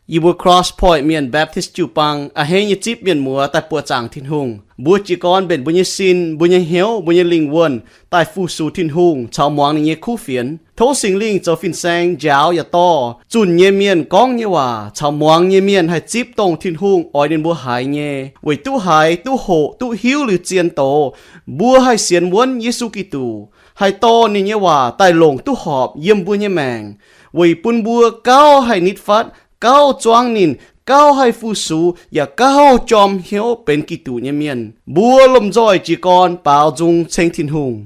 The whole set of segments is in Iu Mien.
Yie mbuo Cross Point Mienh Baptist jiu-baang a'hneiv nyei zipv mienh muoz daaih buoqc zaangc Tin-Hungh. Mbuo jiez gorn mbenc mbuo nyei sin, mbuo nyei hnyouv, mbuo nyei lingh wuonh daaih fu-sux Tin-Hungh caux muangx ninh nyei kuv fienx. Tov Singx Lingh zoux fin-saeng njaaux yaac dorh zunh nyei mienh gorngv nyei waac caux muangx nyei mienh haih zipv dongh Tin-Hungh oix ninh mbuo haiz nyei, weic duqv haiz, duqv hoqc, duqv hiuv liuz zien doz, mbuo haih sienx wuonv Yesu Giduc, haih dorh ninh nyei waac daaih longc duqv horpc yiem mbuo nyei maengc, weic bun mbuo gauh haih nitv fatv, gauh zuangv ninh, gauh haih fu-sux, yaac gauh jorm hnyouv benx Giduc nyei mienh. Mbuo lomh nzoih jiez gorn baaux nzung ceng Tin-Hungh.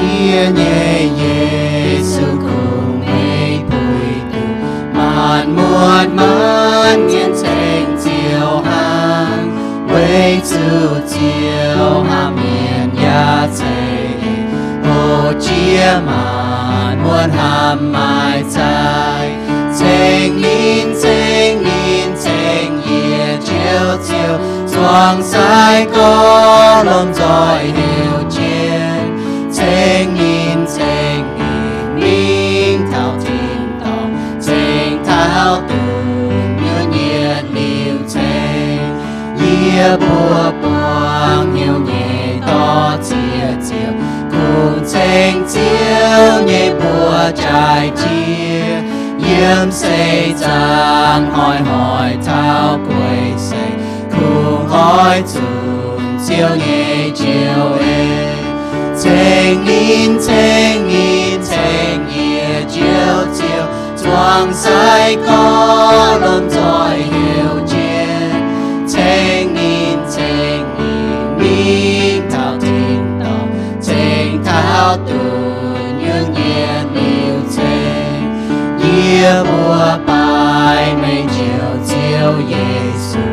Yie nyei Yesu, kungx meih puix duqv maanc muotc maanc zien ceng Ziouv hnangv. Weic zuqc Ziouv hnamv mienh yaac ceix, o, jiex maanc muotc hnamv maaih zaih. Ceng ninh, ceng ninh, ceng yie Njoux Ziouv, zuangx sai gorx lomh nzoih heuc jienv. Ceng ninh, ceng ninh, mingh taux tin-dorngh, ceng taux dunh yunh yietc liuz ceng. Yie mbuo buangh hnyouv nyei dorh ziex Ziouv, kungx ceng Ziouv nyei mbuox jaaix jiex. Yiem seix zaangc hnoi-hnoi taux guei seix, kungx oix zunc Ziouv nyei Njoux En. Ceng ninh, ceng ninh, ceng yie Njoux Ziouv, zuangx sai gorx lomh nzoih heuc jienv. Ceng ninh, ceng ninh, mingh taux tin-dorngh, ceng taux dunh yunh yietc liuz ceng. Yie mbuo baaix meih Njoux Ziouv Yesu,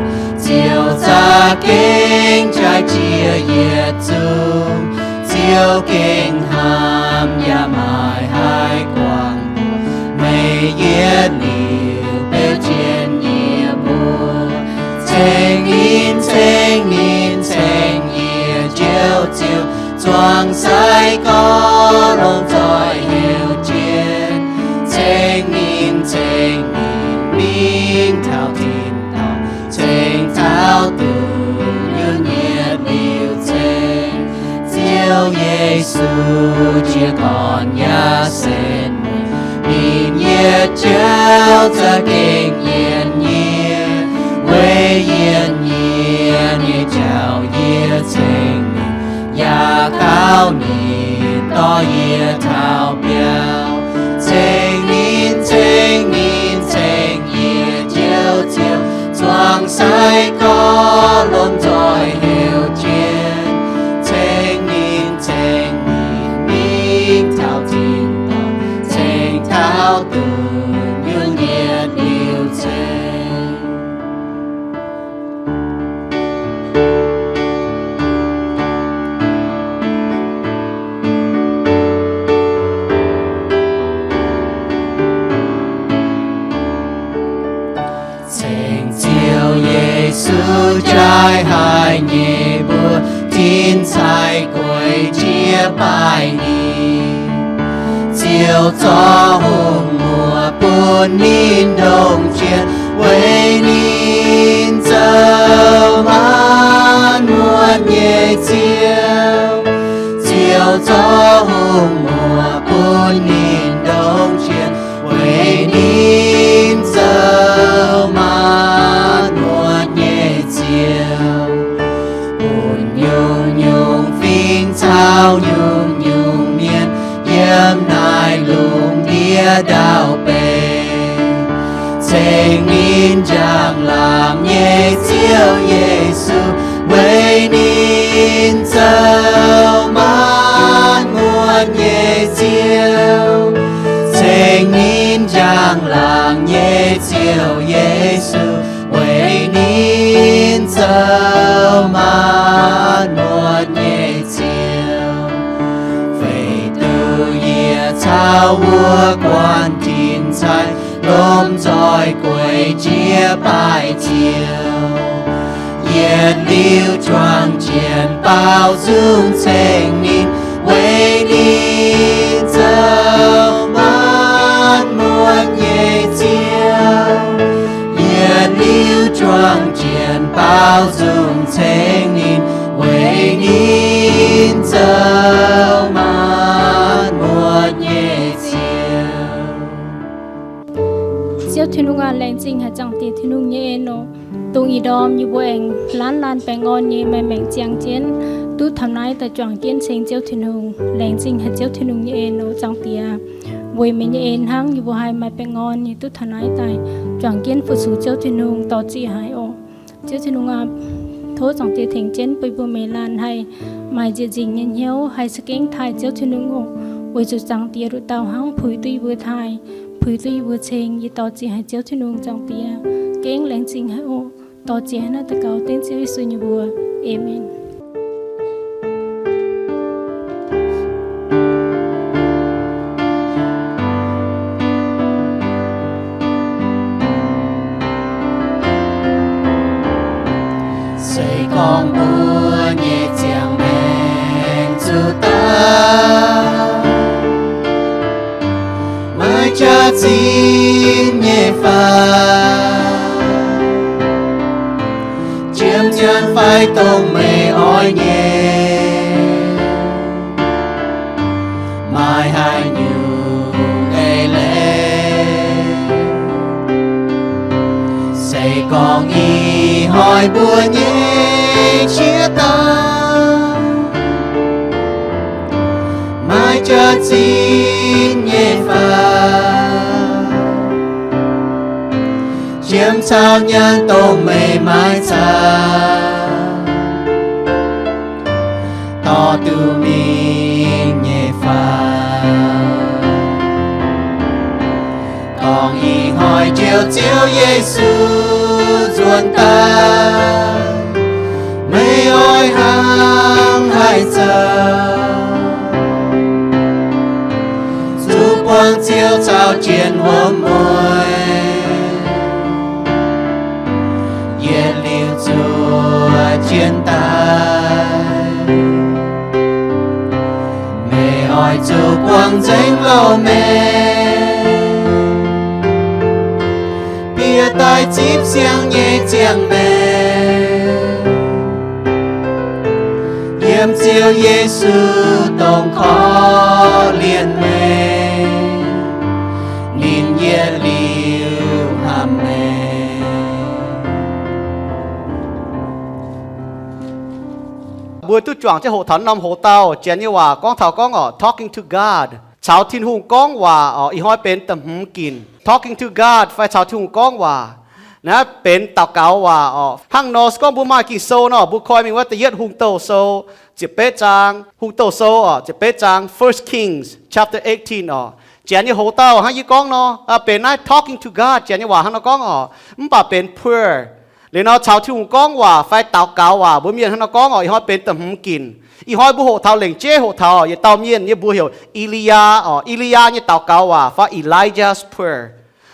Ziouv za'gengh jaaix jiex yietc zungv. Ziouv gengh hnamv yaac maaih haih guangc mbuox meih yietc liuz beu jienv yie mbuo. Ceng ninh, ceng ninh, ceng yie Njoux Ziouv, zuangx sai gorx lomh nzoih heuc jienv. Ceng ninh, ceng ninh, mingh taux tin-dorngh, ceng taux dunh yunh yietc liuz ceng. Ziouv Yesu, jiez gorn yaac setv mueiz, ninh yietc jauv za'gengh yienc yie. Weic yienc yie nyei jauv yie ceng ninh, yaac kaux ninh dorh yie taux biauv. Ceng ninh, ceng ninh, ceng yie Njoux Ziouv, zuangx sai gorx lomh nzoih heuc jienv. Ceng ninh, ceng ninh, mingh taux tin-dorngh, ceng taux dunh yunh yietc liuz ceng. Ceng Ziouv Yesu, jaaix haic nyei mbuox tin-sai gueic jiex baaih ninh. Ziouv zorqv hungh muoc bun ninh ndongc jiex, weic ninh zoux maanc muotc nyei Ziouv. Ziouv zorqv hungh muoc bun ninh ndongc jiex, weic ninh zoux maanc muotc nyei Ziouv. Bun nyungc-nyungc fingx caux nyungc-nyungc mienh yiem naaiv lungh ndiev ndau-beih ceng ninh njang-laangc nyei Ziouv Yesu, weic ninh zoux maanc muotc nyei Ziouv. Ceng ninh njang-laangc nyei Ziouv Yesu, weic ninh zoux maanc muotc nyei Ziouv. Weic duqv yie caux wuov guanh tin-sai, lomh nzoih gueic jiex baaih ziouc. Yietc liuz juangc jienv baaux nzung ceng ninh, weic ninh zoux maanc muotc nyei Ziouv. Yietc liuz juangc jienv baaux nzung ceng ninh, weic ninh zoux maanc muotc nyei Ziouv. Ziouv Tin-Hungh aac, laengz zingh haic Zaangc Diex Tin-Hungh nyei en oc. Dongh ih ndorm yie mbuo aengx laanh laanh baengh orn nyei maaih maengc ziangh jienv duqv taux naaiv daaih juangc jienv ceng Ziouv Tin-Hungh. Laengz zingh haic Ziouv Tin-Hungh nyei en oc Zaangc Diex. Weic meih nyei en hnangv yie mbuo haih maaih baengh orn nyei duqv taux naaiv daaih juangc jienv fu-sux Ziouv Tin-Hungh, dor-ziec haic oc. Ziouv Tin-Hungh aac, tov Zaangc Diex tengx jienv bun yie mbuo meih laanh haih maaih nzieqc nzingc nyei hnyouv haih za'gengh taaih Ziouv Tin-Hungh oc. Weic zuqc Zaangc Diex nduqc dauh hnangv puix duqv yie mbuo taaih, puix duqv yie mbuo ceng. Yie dor-ziec haic Ziouv Tin-Hungh, Zaangc Diex gengh laengz zingh haic oc. Dor-ziec haic naaiv daux gaux dengv Ziouv Yesu nyei mbuox. Aamen. Se gorngv mbuo nyei ziangh maengc zuqc daaih maiv jaax zinh nyei fai, qiemx nyaanh fai dongh meih oix nyei, maaih haaix nyungc eix leiz? Se gorngv ih hnoi mbuo nyei qiex daaih maiv jaax zinh nyei fai, qiemx caux nyaanh dongh meih maiv caux, dorh duqv mingh nyei fai? Gorngv ih hnoi Njoux Ziouv Yesu nzuonx daaih, meih oix hnangv haaix zoux zuqc buangh Ziouv caux jienv wuom mueiz, yietc liuz zuov jienv daaih. Meih oix zuqc buangh nzengc loz-hnoi, bieqc daaih zipv siang nyei ziangh maengc, yiem Ziouv Yesu dongh korv-lienh meih, ninh yietc liuz hnamv meih. Mbuo duqv juangc jienv hoqc taux norm hoc-dauh Janx nyei waac gorngv taux gorngv oc, Talking to God, caux Tin-Hungh gorngv waac oc. Ih hnoi benx da'hmz ginc, Talking to God fai caux Tin-Hungh gorngv waac. Naaiv benx daux gaux waac oc. Hnangv nor se gorngv mbuo maaih Ging-Sou nor, mbuo koi mingh wuov Da'yietv Hungh Douh Sou ziepc betv zaang. Hungh Douh Sou oc, ziepc betv zaang, First Kings chapter eighteen oc. Janx nyei hoc-dauh hnangv yie gorngv nor, benx naaiv Talking to God, Janx nyei waac hnangv nor gorngv oc, mv baac benx prayer. Liuz nor caux Tin-Hungh gorngv waac fai daux gaux waac, mbuo mienh hnangv nor gorngv oc. Ih hnoi benx da'hmz ginc. Ih hnoi mbuo hoqc taux lengc jeiv hoqc taux yietc dauh mienh nyei mbuox heuc E^li^yaa oc. E^li^yaa nyei daux gaux waac fai Elijah's prayer.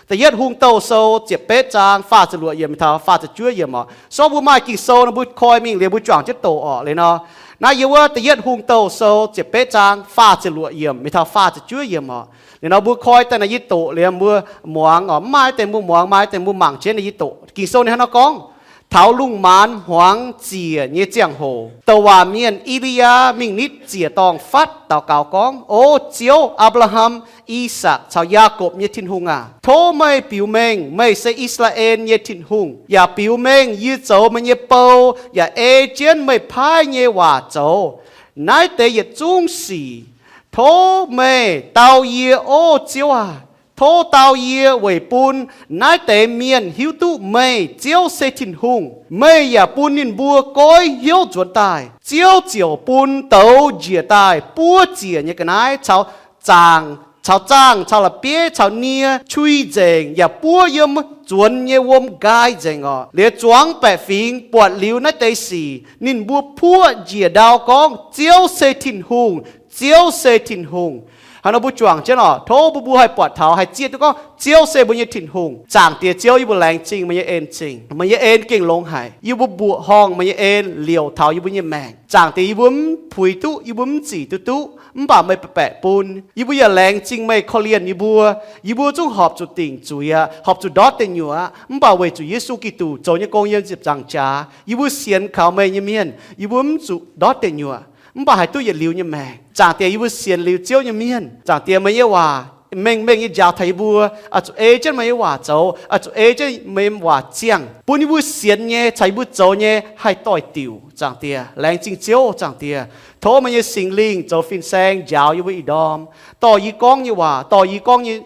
Da'yietv Hungh Douh Sou ziepc betv zaang faah ziepc luoqc yiemc mingh taux faah ziepc juov yiemc oc. So mbuo maaih Ging-Sou nor mbuo koi mingh liuz mbuo juangc jienv doqc oc. Liuz nor, naaiv yiem wuov Da'yietv Hungh Douh Sou ziepc betv zaang faah ziepc luoqc yiemc mingh taux faah ziepc juov yiemc oc. Liuz nor mbuo koi daaih naaiv yie doqc liuz mbuo muangx oc. Mv maaih deix mbuo muangx, maaih deix mbuo mangc jienv naaiv yie doqc. Ging-Sou ninh hnangv nor gorngv, taux lungh maanz hmuangx ziec nyei ziangh hoc, douc waac mienh E^li^yaa mingh nitv ziec-dorngh fatv daux gaux gorngv, O Ziouv, Apc^laa^ham, I^sakc caux Yaakopv nyei Tin-Hungh aac, tov meih biux mengh meih se I^saa^laa^en nyei Tin-Hungh, yaac biux mengh yie zoux meih nyei bou yaac ei jienv meih paaiv nyei waac zoux naaiv deix yietc zungv sic. Tov meih dau yie, O Ziouv aac, tov dau yie weic bun naaiv deix mienh hiuv duqv meih, Ziouv, se Tin-Hungh. Meih yaac bun ninh mbuo goiv hnyouv nzuonx daaih. Ziouv ziouc bun douz njiec daaih buov ziec nyei ga'naaiv caux zaangc caux zaangh caux la'bieiv caux nie qui nzengc yaac buov yiem nzuonx nyei wuom nqaai nzengc oc. Liuz zuangx baeqc fingx buatc liuz naaiv deix sic, ninh mbuo puoqv njiec ndau gorngv, Ziouv se Tin-Hungh, Ziouv se Tin-Hungh. Hnangv nor mbuo juangc jienv oc, tov mbuo, mbuo haih buatc taux, haih zieqv duqv gorngv Ziouv se mbuo nyei Tin-Hungh. Zaangc Diex Ziouv, yie mbuo laengz zingh meih nyei en-zingh. Meih nyei en gengh longx haic. Yie mbuo mbuoqc horngh meih nyei en liouc taux yie mbuo nyei maengc. Zaangc Diex, yie mbuo mv puix duqv, yie mbuo mv zic duqv duqv, mv baac meih baeqc baeqc bun. Yie mbuo yaac laengz zingh meih, korv-lienh yie mbuo. Yie mbuo zungv horpc zuqc dingc zuiz aqv, horpc zuqc ndortv deic nyuoqc aqv. Mv baac weic zuqc Yesu Giduc zoux nyei gong yiem ziepc nzaangc jaax, yie mbuo sienx kaux meih nyei mienh, yie mbuo mv zuqc ndortv deic nyuoqc, mv baac haih duqv yietc liuz nyei maengc. Zaangc Diex, yie mbuo sienx liuz Ziouv nyei mienh, Zaangc Diex, meih nyei waac mengh mengh nyei njaaux taux yie mbuo, oix zuqc ei jienv meih nyei waac zoux, oix zuqc ei jienv meih nyei waac ziangh, bun yie mbuo sienx nyei caux yie mbuo zoux nyei haih doix-diuc. Zaangc Diex, laengz zingh Ziouv. Zaangc Diex, tov meih nyei Singx Lingh zoux fin-saeng njaaux yie mbuo ih ndorm, dorh yie gorngv nyei waac, dorh yie gorngv nyei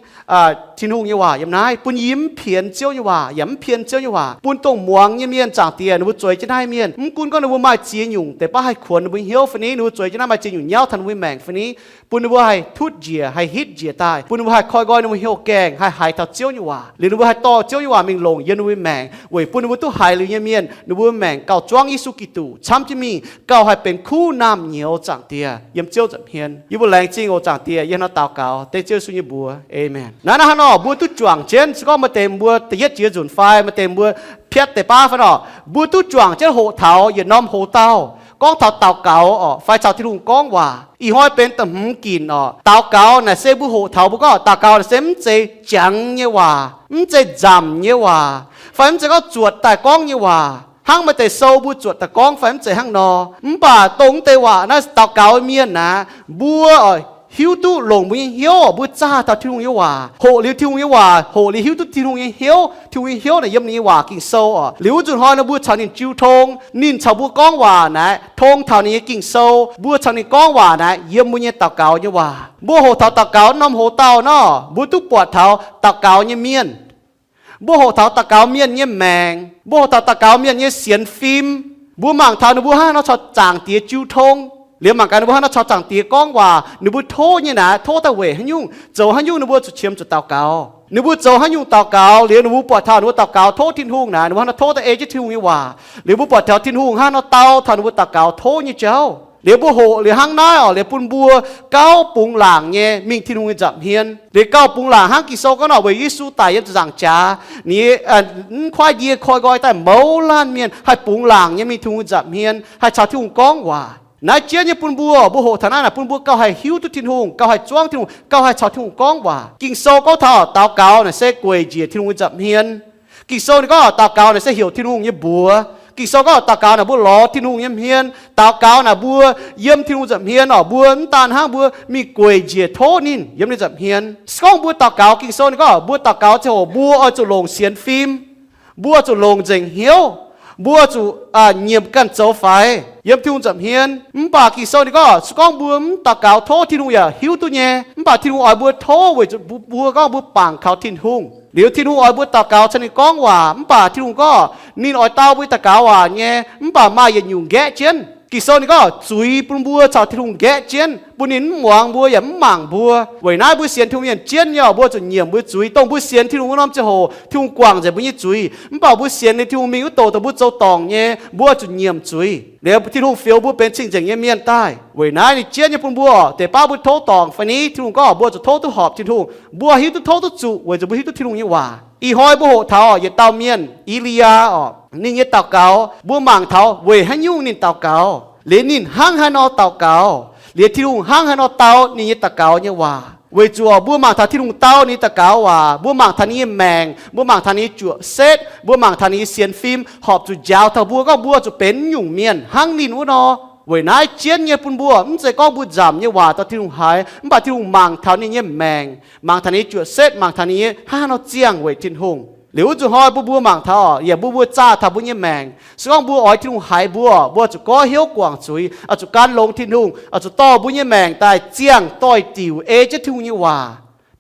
Tin-Hungh nyei waac yiem naaiv, bun yie mv pienx Ziouv nyei waac, yaac mv pien Ziouv nyei waac, bun dongh muangx nyei mienh, Zaangc Diex, ninh mbuo zueiz jienv naaiv mienh, mv gunv gorngv ninh mbuo maaih ziex nyungc deix baav haih kuonx ninh mbuo hnyouv fai ni, ninh mbuo zueiz jienv naaiv maaih ziex nyungc nyauv taux ninh mbuo maengc fai ni, bun ninh mbuo haih tutv njiec, haih hitv njiec daaih, bun ninh mbuo haih koi nqoi ninh mbuo hnyouv gaengh, haih haiz taux Ziouv nyei waac, liuz ninh mbuo haih dorh Ziouv nyei waac mingh longc yiem ninh mbuo maengc, weic bun ninh mbuo duqv haiz liuz nyei mienh, ninh mbuo maengc gauh zuangv Yesu Giduc camv jienv mingh, gauh haih benx kuv naamh nyouz, Zaangc Diex, yiem Ziouv nza'hmien. Yie mbuo laengz zingh oc, Zaangc Diex. Yie hnangv nor daux gaux dengv Ziouv Yesu nyei mbuox. Aamen. Naaiv, naaiv hnangv nor mbuo duqv juangc jienv, se gorngv maaih deix mbuo da'yietv jiex nzunc fai maaih deix mbuo piatv deix baav fai nor, mbuo duqv juangc jienv hoqc taux yietc norm hoc-dauh gorngv taux daux gaux oc, fai caux Tin-Hungh gorngv waac. Ih hnoi benx da'hmz ginc oc. Daux gaux naaic se mbuo hoqc taux mbuo gorngv daux gaux naaic se mv zeiz jangx nyei waac, mv zeiz nzamc nyei waac, fai mv zeiz gorngv zuotc daaih gorngv nyei waac, hnangv maaih deix sou mbuo zuotc daaih gorngv fai mv zeiz hnangv nor. Mv baac dongh mv deix waac naaiv daux gaux mienh aqv, mbuo hiuv duqv longc mbuo nyei hnyouv, mbuo zaah taux Tin-Hungh nyei waac, hoqc liuz Tin-Hungh nyei waac, hoqc liuz hiuv duqv Tin-Hungh nyei hnyouv, Tin-Hungh nyei hnyouv naaic yiem ninh nyei waac Ging-Sou oc. Liuz wuov nzunc hnoi nor mbuo caux ninh jiu tong, ninh caux mbuo gorngv waac naaic, tong taux ninh nyei Ging-Sou, mbuo caux ninh gorngv waac naaic yiem mbuo nyei daux gaux nyei waac. Mbuo hoqc taux daux gaux norm hoc-dauh nor, mbuo duqv buatc taux daux gaux nyei mienh. Mbuo hoqc taux daux gaux mienh nyei maengc. Mbuo hoqc taux daux gaux mienh nyei sienx fim. Mbuo mangc taux ninh mbuo hnangv nor caux Zaangc Diex jiu tong, liuz mangc gaax ninh mbuo hnangv nor caux Zaangc Diex gorngv waac, ninh mbuo tov nyei naaic, tov daaih weic haaix nyungc, zoux haaix nyungc ninh mbuo zuqc qiemx zuqc daux gaux. Ninh mbuo zoux haaix nyungc daux gaux liuz, ninh mbuo buatc taux ninh mbuo daux gaux tov Tin-Hungh naaic, ninh mbuo hnangv nor tov daaih ei jienv Tin-Hungh nyei waac. Liuz mbuo buatc taux Tin-Hungh hnangv nor dau taux ninh mbuo daux gaux tov nyei jauv. Liuz mbuo hoqc liuz hnangv naaiv oc, liuz bun mbuo gauh bungx laangc nyei mingh Tin-Hungh nyei nza'hmien. Liuz gauh bungx laangc hnangv Ging-Sou gorngv nor, weic Yesu daic yiem ziepc nzaangc jaax, ninh nyei, aa, mv kuaaiv ndie koi nqoi daaih mouz laanh mienh haih bungx laangc nyei mingh Tin-Hungh nza'hmien, haih caux Tin-Hungh gorngv waac. Naaiv jienv nyei bun mbuo, mbuo hoqc taux naaiv naaic bun mbuo gauh haih hiuv duqv Tin-Hungh, gauh haih zuangv Tin-Hungh, gauh haih caux Tin-Hungh gorngv waac. Ging-Sou gorngv taux daux gaux naaic se gueic njiec Tin-Hungh nyei nza'hmien. Ging-Sou ninh gorngv daux gaux naaic se heuc Tin-Hungh nyei mbuox. Ging-Sou gorngv daux gaux naaic mbuo lorz Tin-Hungh nyei hmien. Daux gaux naaic mbuo yiem Tin-Hungh nza'hmien oc, mbuo mv daan hnangv mbuo mingh gueic njiec tov ninh yiem ninh nza'hmien. Se gorngv mbuo daux gaux, Ging-Sou ninh gorngv mbuo daux gaux ziangh hoc mbuo oix zuqc longc sienx fim. Mbuo zuqc longc nzengc hnyouv. Mbuo zuqc, aa, nyiemc ganh zoux faix yiem Tin-Hungh nza'hmien. Mv baac Ging-Sou ninh gorngv se gorngv mbuo mv daux gaux tov, Tin-Hungh yaac hiuv duqv nyei. Mv baac Tin-Hungh oix mbuo tov weic zuqc mbuo gorngv mbuo bangc kaux Tin-Hungh. Liuz Tin-Hungh oix mbuo daux gaux caux ninh gorngv waac, mv baac Tin-Hungh gorngv ninh oix dau mbuo daux gaux waac nyei, mv baac maaih yietc nyungc nqaeqv jienv. Ging-Sou ninh gorngv zuiz bun mbuo caux Tin-Hungh nqaeqv jienv, bun ninh mv muangx mbuo yaac mv mangc mbuo. Weic naaiv mbuo sienx Tin-Hungh mienh jienv nyei oc, mbuo zuqc nyiemc mbuo zuiz. Dongh mbuo sienx Tin-Hungh wuov norm ziangh hoc, Tin-Hungh guangc nzengc mbuo nyei zuiz. Mv baac mbuo sienx liuz Tin-Hungh mingh wuov douc dongh mbuo zoux dorngc nyei, mbuo zuqc nyiemc zuiz. Liuz Tin-Hungh fioux mbuo benx cing-nzengc nyei mienh daaih. Weic naaiv ninh jienv nyei bun mbuo oc, deix baav mbuo tov dorngc fai ni, Tin-Hungh gorngv mbuo zuqc tov duqv horpc Tin-Hungh. Mbuo hiuv duqv tov duqv zuqc weic zuqc mbuo hiuv duqv Tin-Hungh nyei waac. Ih hnoi mbuo hoqc taux yietc dauh mienh, E^li^yaa oc, ninh nyei daux gaux, mbuo mangc taux weic haaix nyungc ninh daux gaux, liuz ninh hnangv haaix nor daux gaux, liuz Tin-Hungh hnangv haaix nor dau ninh nyei daux gaux nyei waac. Weic zuqc mbuo mangc taux Tin-Hungh dau ninh daux gaux waac, mbuo mangc taux ninh nyei maengc, mbuo mangc taux ninh nyei juoqc setv, mbuo mangc taux ninh nyei sienx fim, horpc zuqc njaaux taux mbuo gorngv mbuo zuqc benx nyungc mienh hnangv ninh wuov nor. Weic naaiv jienv nyei bun mbuo, mv zeiz gorngv mbuo nzamc nyei waac dorh Tin-Hungh haiz, mv baac Tin-Hungh mangc taux ninh nyei maengc, mangc taux ninh nyei juoqc setv, mangc taux ninh nyei hnangv haaix nor ziangh weic Tin-Hungh. Liuz wuov nzunc hnoi bun mbuo mangc taux, yaac bun mbuo zaah taux mbuo nyei maengc. Se gorngv mbuo oix Tin-Hungh haiz mbuo, mbuo zuqc goiv hnyouv guangc zuiz, oix zuqc gan longx Tin-Hungh, oix zuqc dorh mbuo nyei maengc daaih ziangh doix-diuc ei jienv Tin-Hungh nyei waac.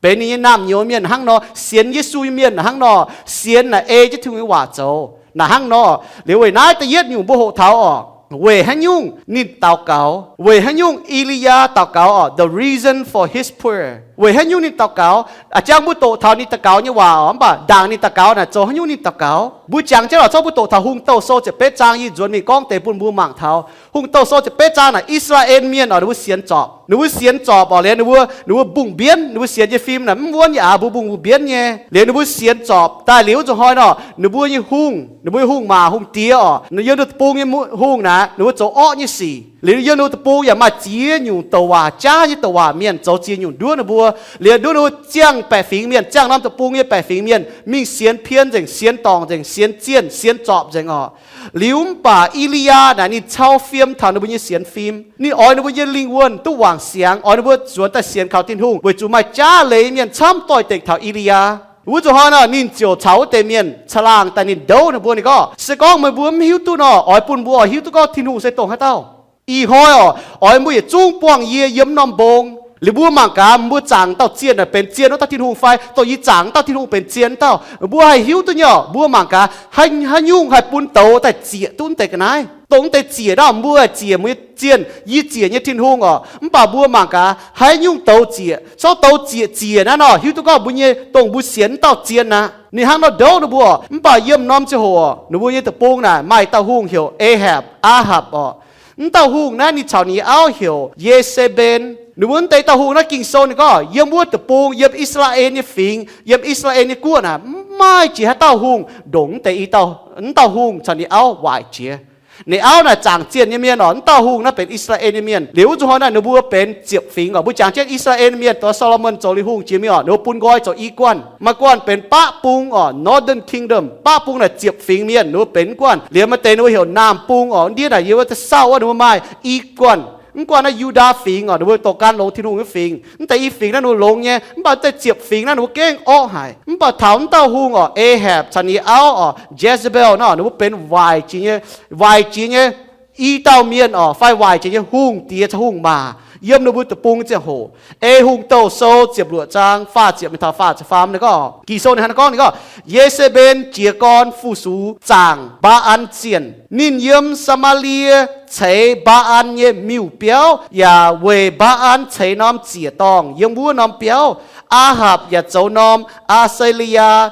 Benx ninh nyei naamh nyouz mienh hnangv nor, sienx Yesu nyei mienh hnangv nor, sienx naaic ei jienv Tin-Hungh nyei waac zoux naaic hnangv nor. Liuz weic naaiv da'yietv nyungc mbuo hoqc taux oc, weic haaix nyungc ninh daux gaux, weic haaix nyungc E^li^yaa daux gaux oc, the reason for his prayer. Weic haaix nyungc ninh daux gaux? A'jang mbuo doqc taux ninh daux gaux nyei waac oc, mv baac ndaangc ninh daux gaux naaic zoux haaix nyungc ninh daux gaux. Mbuo jangx jienv oc, zorqv mbuo doqc taux Hungh Douh Sou ziepc betv zaang yie nzuonx mingh gorngv deix bun mbuo mangc taux. Hungh Douh Sou ziepc betv zaang naaic, I^saa^laa^en Mienh oc, ninh mbuo sienx zorpc. Ninh mbuo sienx zorpc oc, liuz ninh mbuo, ninh mbuo mbungh mbienv, ninh mbuo sienx nyei fim naaic mv wuonv yaac mbuo mbungh mbuo mbienv nyei. Liuz ninh mbuo sienx zorpc daaih liuz zuqc hnoi nor, ninh mbuo nyei hungh, ninh mbuo nyei hungh maac hungh diex oc, yiem ninh deic-bung nyei hungh naaic ninh mbuo zoux orqv nyei sic. Liuz yiem ninh deic-bung yaac maaih ziex nyungc douc waac jaav nyei douc waac mienh zoux ziex nyungc nduov ninh mbuo. Liuz nduov ninh mbuo ziangh baeqc fingx mienh, ziangh norm deic-bung nyei baeqc fingx mienh mingh sienx pien nzengc, sienx dorngc nzengc, sienx zienh, sienx zorpc nzengc oc. Liuz mv baac I^li^yaa naaic ninh cau fiem taux ninh mbuo nyei sienx fim. Ninh oix ninh mbuo nyei lingh wuonh duqv wangc siangx, oix ninh mbuo nzuonx daaih sienx kaux Tin-Hungh, weic zuqc maaih jaav leiz mienh camv doix-dekc taux I^li^yaa. Wuov zuqc hnoi nor ninh ziouc caux wuov deix mienh caangh laangh daaih ninh ndouv ninh mbuo, ninh gorngv, Se gorngv meih mbuo mv hiuv duqv nor, oix bun mbuo oix hiuv duqv gorngv Tin-Hungh se dongh haaix dauh. Ih hnoi oc, oix mbuo yietc zungv buangh yie yiem norm mbong. Liuz mbuo mangc gaax, mbuo zaangc dauh zienh naaic benx zien wuov dauh Tin-Hungh fai dongh yie zaangc dauh Tin-Hungh benx zien wuov dauh. Mbuo haih hiuv duqv nyei oc, mbuo mangc gaax, haaix nyungc haih bun douz daaih ziec duqv mv deix ga'naaiv. Dongh mv deix ziec nor, mbuo ziec mbuo nyei zienh, yie ziec nyei Tin-Hungh oc. Mv baac mbuo mangc gaax, haaix nyungc douz ziec. Zorqv douz ziec ziec naaiv nor, hiuv duqv gorngv mbuo nyei, dongh mbuo sienx wuov dauh zien aqv. Ninh hnangv nor ndouv ninh mbuo. Mv baac yiem norm ziangh hoc, ninh mbuo nyei deic-bung naaic maaih dauh hungh heuc Ahapc, Aahapc oc. Mv dauh hungh naaiv ninh caux ninh nyei auv heuc Ye^se^mben. Ninh mbuo mv deix dauh hungh naaiv Ging-Sou ninh gorngv, yiem wuov deic-bung, yiem I^saa^laa^en nyei fingx, yiem I^saa^laa^en nyei guoqv naaic, mv maaih jiex haaix dauh hungh ndongc mv deix i dauh, mv dauh hungh caux ninh auv waaic jiex. Ninh auv naaic zaangc zienh nyei mienh oc. Mv dauh hungh naaiv benx I^saa^laa^en nyei mienh. Liuz wuov zuqc hnoi naaic ninh mbuo benx ziepc fingx oc. Mbuo jangx jienv I^saa^laa^en nyei mienh, dongh Saa^lo^morn zoux liuz hungh jiex mingh oc, ninh mbuo bun nqoi zoux i guanh. Maaih guanh benx baqv bung oc, Northern Kingdom. Baqv bung naaic ziepc fingx mienh ninh mbuo benx guanh. Liuz maaih deix ninh mbuo heuc naamh bung oc. Ndiev naaic yie wuov deix sauv wuov ninh mbuo maaih i guanh. Mv guanh naaiv Yu^ndaa fingx oc, ninh mbuo doh gan longx Tin-Hungh nyei fingx. Mv deix i fingx naaiv ninh mbuo longx nyei, mv baac mv deix ziepc fingx naaiv ninh mbuo gengh orqv haic. Mv baac taux mv dauh hungh oc, Ahapc caux ninh nyei auv oc, Jezebel nor, ninh mbuo benx waaic jiex nyei, waaic jiex nyei i dauh mienh oc, fai waaic jiex nyei hungh diex caux hungh maac yiem ninh mbuo deic-bung ziangh hoc. Ei Hungh Douh Sou ziepc luoqc zaang faah ziepc mingh taux faah ziepc faam ninh gorngv, Ging-Sou ninh hnangv naaiv gorngv, ninh gorngv, Ye^se^mben jiez gorn fu-sux zaangc Mbaa^an zienh. Ninh yiem Saa^maa^lie ceix Mbaa^an nyei miuc-biauv, yaac weic Mbaa^an ceix norm ziec-dorngh yiem wuov norm biauv. Aa^hapc yaac zoux norm Aa^se^li^yaa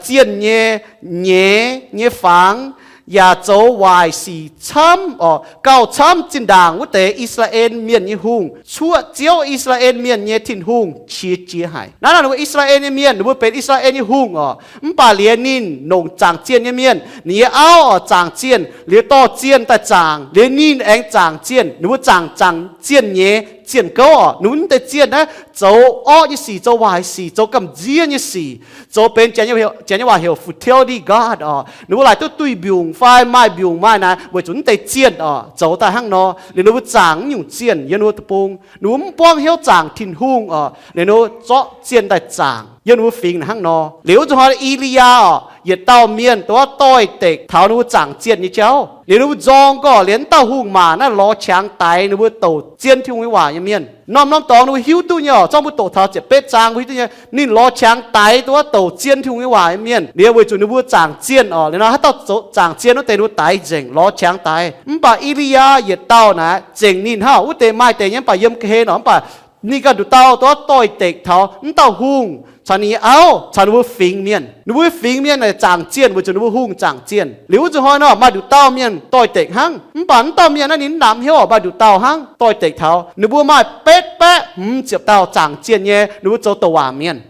zienh nyei nyeiz nyei fangx, yaac zoux waaic sic camv oc, gauh camv zinh ndaangc wuov deix I^saa^laa^en Mienh nyei hungh, cuoqv Ziouv, I^saa^laa^en Mienh nyei Tin-Hungh, qiex jiez haic. Naaiv nor ninh mbuo I^saa^laa^en nyei mienh, ninh mbuo benx I^saa^laa^en nyei hungh oc. Mv baac liuz ninh longc zaangc zienh nyei mienh, ninh nyei auv oc zaangc zienh, liuz dorh zienh daaih zaangc, liuz ninh aengx zaangc zienh. Ninh mbuo zaangc, zaangc zienh nyeiz zienh gouv oc. Ninh mbuo mv deix zienh naaiv zoux orqv nyei sic, zoux waaic sic, zoux gamh nziev nyei sic, zoux benx janx nyei waac heuc fertility god oc. Ninh mbuo laaic duqv duih mbiungc fai maaih mbiungc maaih naaic weic zuqc mv deix zienh oc zoux daaih hnangv nor. Liuz ninh mbuo zaangc mv nyungc zienh yiem ninh mbuo deic-bung, ninh mbuo mv buangv hnyouv zaangc Tin-Hungh oc. Liuz ninh mbuo zorqv zienh daaih zaangc yiem ninh mbuo fingx hnangv nor. Liuz wuov zuqc hnoi I^li^yaa oc, yietc dauh mienh dongh wuov doix-dekc taux ninh mbuo zaangc zienh nyei jauv. Liuz ninh mbuo nzorng gorqv liuz wuov dauh hungh maac naaiv lorz qangx daix ninh mbuo douc zien Tin-Hungh nyei waac nyei mienh. Norm-norm dorngx ninh mbuo hiuv duqv nyei oc. Zorqv mbuo doqc taux ziepc betv zaang mbuo hiuv duqv nyei, ninh lorz qangx daix dongh wuov douc zien Tin-Hungh nyei waac nyei mienh. Liuz weic zuqc ninh mbuo zaangc zienh oc. Liuz nor haaix dauh zoux zaangc zienh wuov deix ninh mbuo daix nzengc, lorz qangx daix. Mv baac I^li^yaa yietc dauh naaic zengc ninh hnangv. Wuov deix maaih deix nyei mv baac yiem ga'hlen oc. Mv baac ninh ganh nduqc dauh dongh wuov doix-dekc taux wuov dauh hungh caux ninh nyei auv caux ninh mbuo fingx mienh. Ninh mbuo fingx mienh naaic zaangc zienh weic zuqc ninh mbuo hungh zaangc zienh. Liuz wuov zuqc hnoi nor maaih nduqc dauh mienh doix-dekc hnangv. Mv baac wuov dauh mienh naaiv ninh mv namx hnyouv oc, maaih nduqc dauh hnangv doix-dekc taux. Ninh mbuo maaih betv baeqv hmz ziepc dauh zaangc zienh nyei ninh mbuo zoux douc waac mienh.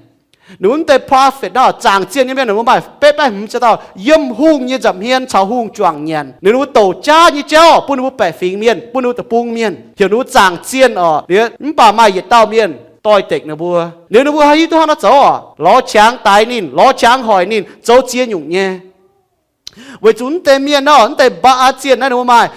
Ninh mbuo mv deix prophet nor, zaangc zienh nyei mienh ninh mbuo maaih betv baeqv hmz ziepc dauh yiem hungh nyei nza'hmien caux hungh juangc nyanc. Ninh mbuo douc jaav nyei jauv bun ninh mbuo baeqc fingx mienh, bun ninh mbuo deic-bung mienh, heuc ninh mbuo zaangc zienh oc. Liuz mv baac maaih yietc dauh mienh doix-dekc ninh mbuo. Liuz ninh mbuo hiuv duqv hnangv nor zoux oc, lorz qangx daix ninh, lorz qangx hoic ninh, zoux ziex nyungc nyei. Weic zuqc mv deix mienh nor, mv deix Mbaa^an zienh naaiv ninh mbuo maaih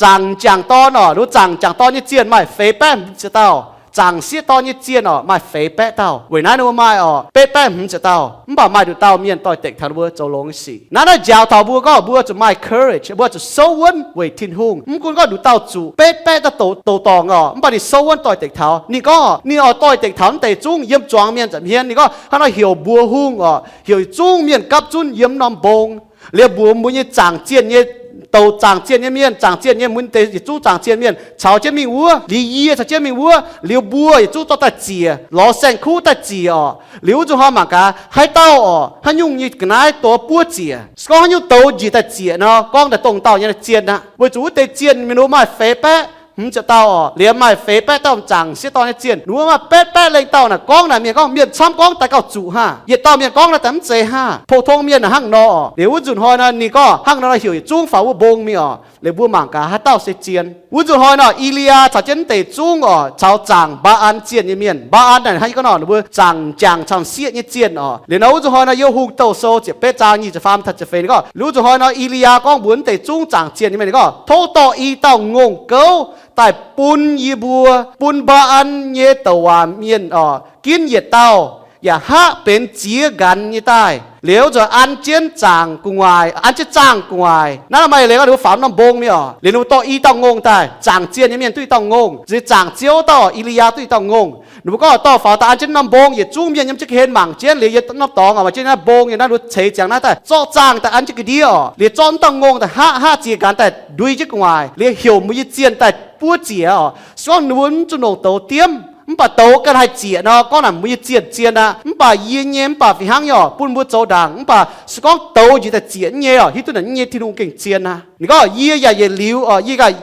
zaangc m'jangc dorn oc. Ninh mbuo zaangc m'jangc dorn nyei zienh maaih feix baeqv hmz ziepc dauh. Zaangc sieqv dorn nyei zienh oc maaih feix baeqv dauh. Weic naaiv ninh mbuo maaih oc betv baeqv hmz ziepc dauh. Mv baac maaih nduqc dauh mienh doix-dekc taux ninh mbuo zoux longx nyei sic. Naaiv naaiv njaaux taux mbuo gorngv mbuo zuqc maaih courage, mbuo zuqc souv wuonv weic Tin-Hungh. Mv gunv gorngv nduqc dauh zuqc betv baeqv dauh douc dorngc oc, mv baac ninh souv wuonv doix-dekc taux. Ninh gorngv ninh oix doix-dekc taux mv deix zungv yiem zuangx mienh nza'hmien. Ninh gorngv hnangv nor heuc mbuox hungh oc, heuc zungv mienh gapv zunv yiem norm mbong. Liuz mbuox mbuo nyei zaangc zienh nyei douc zaangc zienh nyei mienh, zaangc zienh nyei mun deix yietc zungv zaangc zienh mienh caux jienv mingh wuov, liuz yie caux jienv mingh wuov, liuz mbuo yietc zungv zorqv daaih ziec, lorz saeng-kuv daaih ziec orqc. Liuz wuov nzunc hnoi mangc gaax haaix dauh orqc, haaix nyungc nyei ga'naaiv douz buov ziec. Se gorngv haaix nyungc douz njiec daaih ziec nor, gorngv daaih dongh dauh nyei zien aqv. Weic zuqc wuov deix zienh mienh maaih feix baeqv hmz ziepc dauh orqc, liuz maaih feix baeqv dauh zaangc sieqv dorn nyei zienh. Ninh mbuo maaih betv baeqv lengh dauh naaic gorngv naaic mienh gorngv mienh camv gorngv daaih gauh zuqc haah. Yietc dauh mienh gorngv naaic daaih mv zeiz haah. Pou-tong mienh naaic hnangv nor orqc. Liuz wuov nzunc hnoi nor ninh gorngv hnangv nor heuc yietc zungv faaux wuov mbong mingh orqc. Liuz mbuo mangc gaax haaix dauh se zien. Wuov nzunc hnoi nor, E^li^yaa caux jienv deix zungv orqc, caux zaangc Mbaa^an zienh nyei mienh. Mbaa^an naaic hnangv yie gorngv nor, ninh mbuo zaangc m'jangc caux m'sieqv nyei zienh orqc. Liuz nor wuov nzunc hnoi nor, yiem Hungh Douh Sou ziepc betv zaang nyic ziepc faam taux ziepc feix ninh gorngv, liuz wuov nzunc hnoi nor, E^li^yaa gorngv mbuox naaiv deix zungv zaangc zienh nyei mienh ninh gorngv, tov dorh i dauh ngongh gouv daaih bun yie mbuo, bun Mbaa^an nyei douc waac mienh orqc, ginv yietc dauh, yaac haqv benx ziex nqanx nyei daaih. Liuz nzunc an jienv zaangc gu'nguaaic, an jienv zaangh gu'nguaaic. Naaiv maaih leiz gorngv ninh mbuo faaux norm mbong mingh orqc. Liuz ninh mbuo dorh i dauh ngongh daaih, zaangc zienh nyei mienh duqv i dauh ngongh, ziex zaangc ziouv dauh, E^li^yaa duqv i dauh ngongh. Ninh mbuo gorngv dorh faaux daaih an jienv norm mbong, yietc zungv mienh yiem jienv ga'hlen mangc jienv. Liuz yiem norm dorngx maaih jienv naaiv mbong, yiem naaiv ninh mbuo ceix ziangx naaiv daaih zorqv zaangh daaih an jienv ga'ndiev orqc. Liuz zorqv dauh ngongh daaih haqv haqv ziex nqanx daaih ndui jienv gu'nguaaic, liuz heuc mbuo nyei zienh daaih buov ziec orqc. Se gorngv ninh mbuo mv zuqc longc douz diemv, mv baac douz ganh haih ziec nor, gorngv naaic mbuo nyei zienh zien aqv. Mv baac yie nyei mv baac fih hnangv nyei orqc, bun mbuo zoux ndaangc. Mv baac se gorngv douz njiec daaih ziec nyei orqc, hiuv duqv naaic nyei Tin-Hungh gengh zien aqv. Ninh gorngv, yie yaac yietc liuz orqc, yie ganh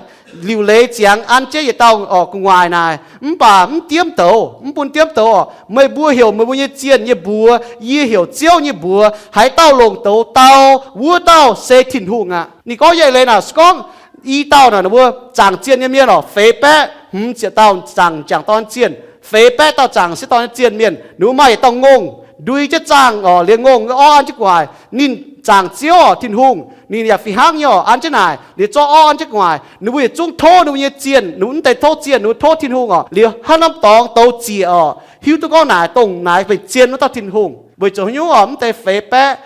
liuc leiz ziangx an jienv yietc dauh orqc gu'nguaaic naaic, mv baac mv diemv douz, mv bun diemv douz orqc. Meih mbuo heuc meih mbuo nyei zienh nyei mbuox, yie heuc Ziouv nyei mbuox. Haaix dauh longc douz dau, wuov dauh se Tin-Hungh aqv. Ninh gorngv yietc leiz naaic se gorngv i dauh naaic ninh mbuo zaangc zienh nyei mienh orqc, feix baeqv hmz ziepc dauh zaangc m'jangc dorn zienh, feix baeqv dauh zaangc sieqv dorn zienh mienh, ninh mbuo maaih yietc dauh ngongh ndui jienv zaangh orqc, liuz ngongh orv an jienv gu'nguaaic. Ninh zaangc Ziouv orqc, Tin-Hungh, ninh yaac fih hnangv nyei orqc, an jienv naaic, liuz zorqv orv an jienv gu'nguaaic. Ninh mbuo yietc zungv tov ninh mbuo nyei zienh, ninh mbuo mv deix tov zienh, ninh mbuo tov Tin-Hungh orqc. Liuz hnangv norm dorngx douz ziec orqc, hiuv duqv gorngv naaic dongh naaic benx zien wuov dauh Tin-Hungh. Weic zuqc haaix nyungc orqc, mv deix feix baeqv,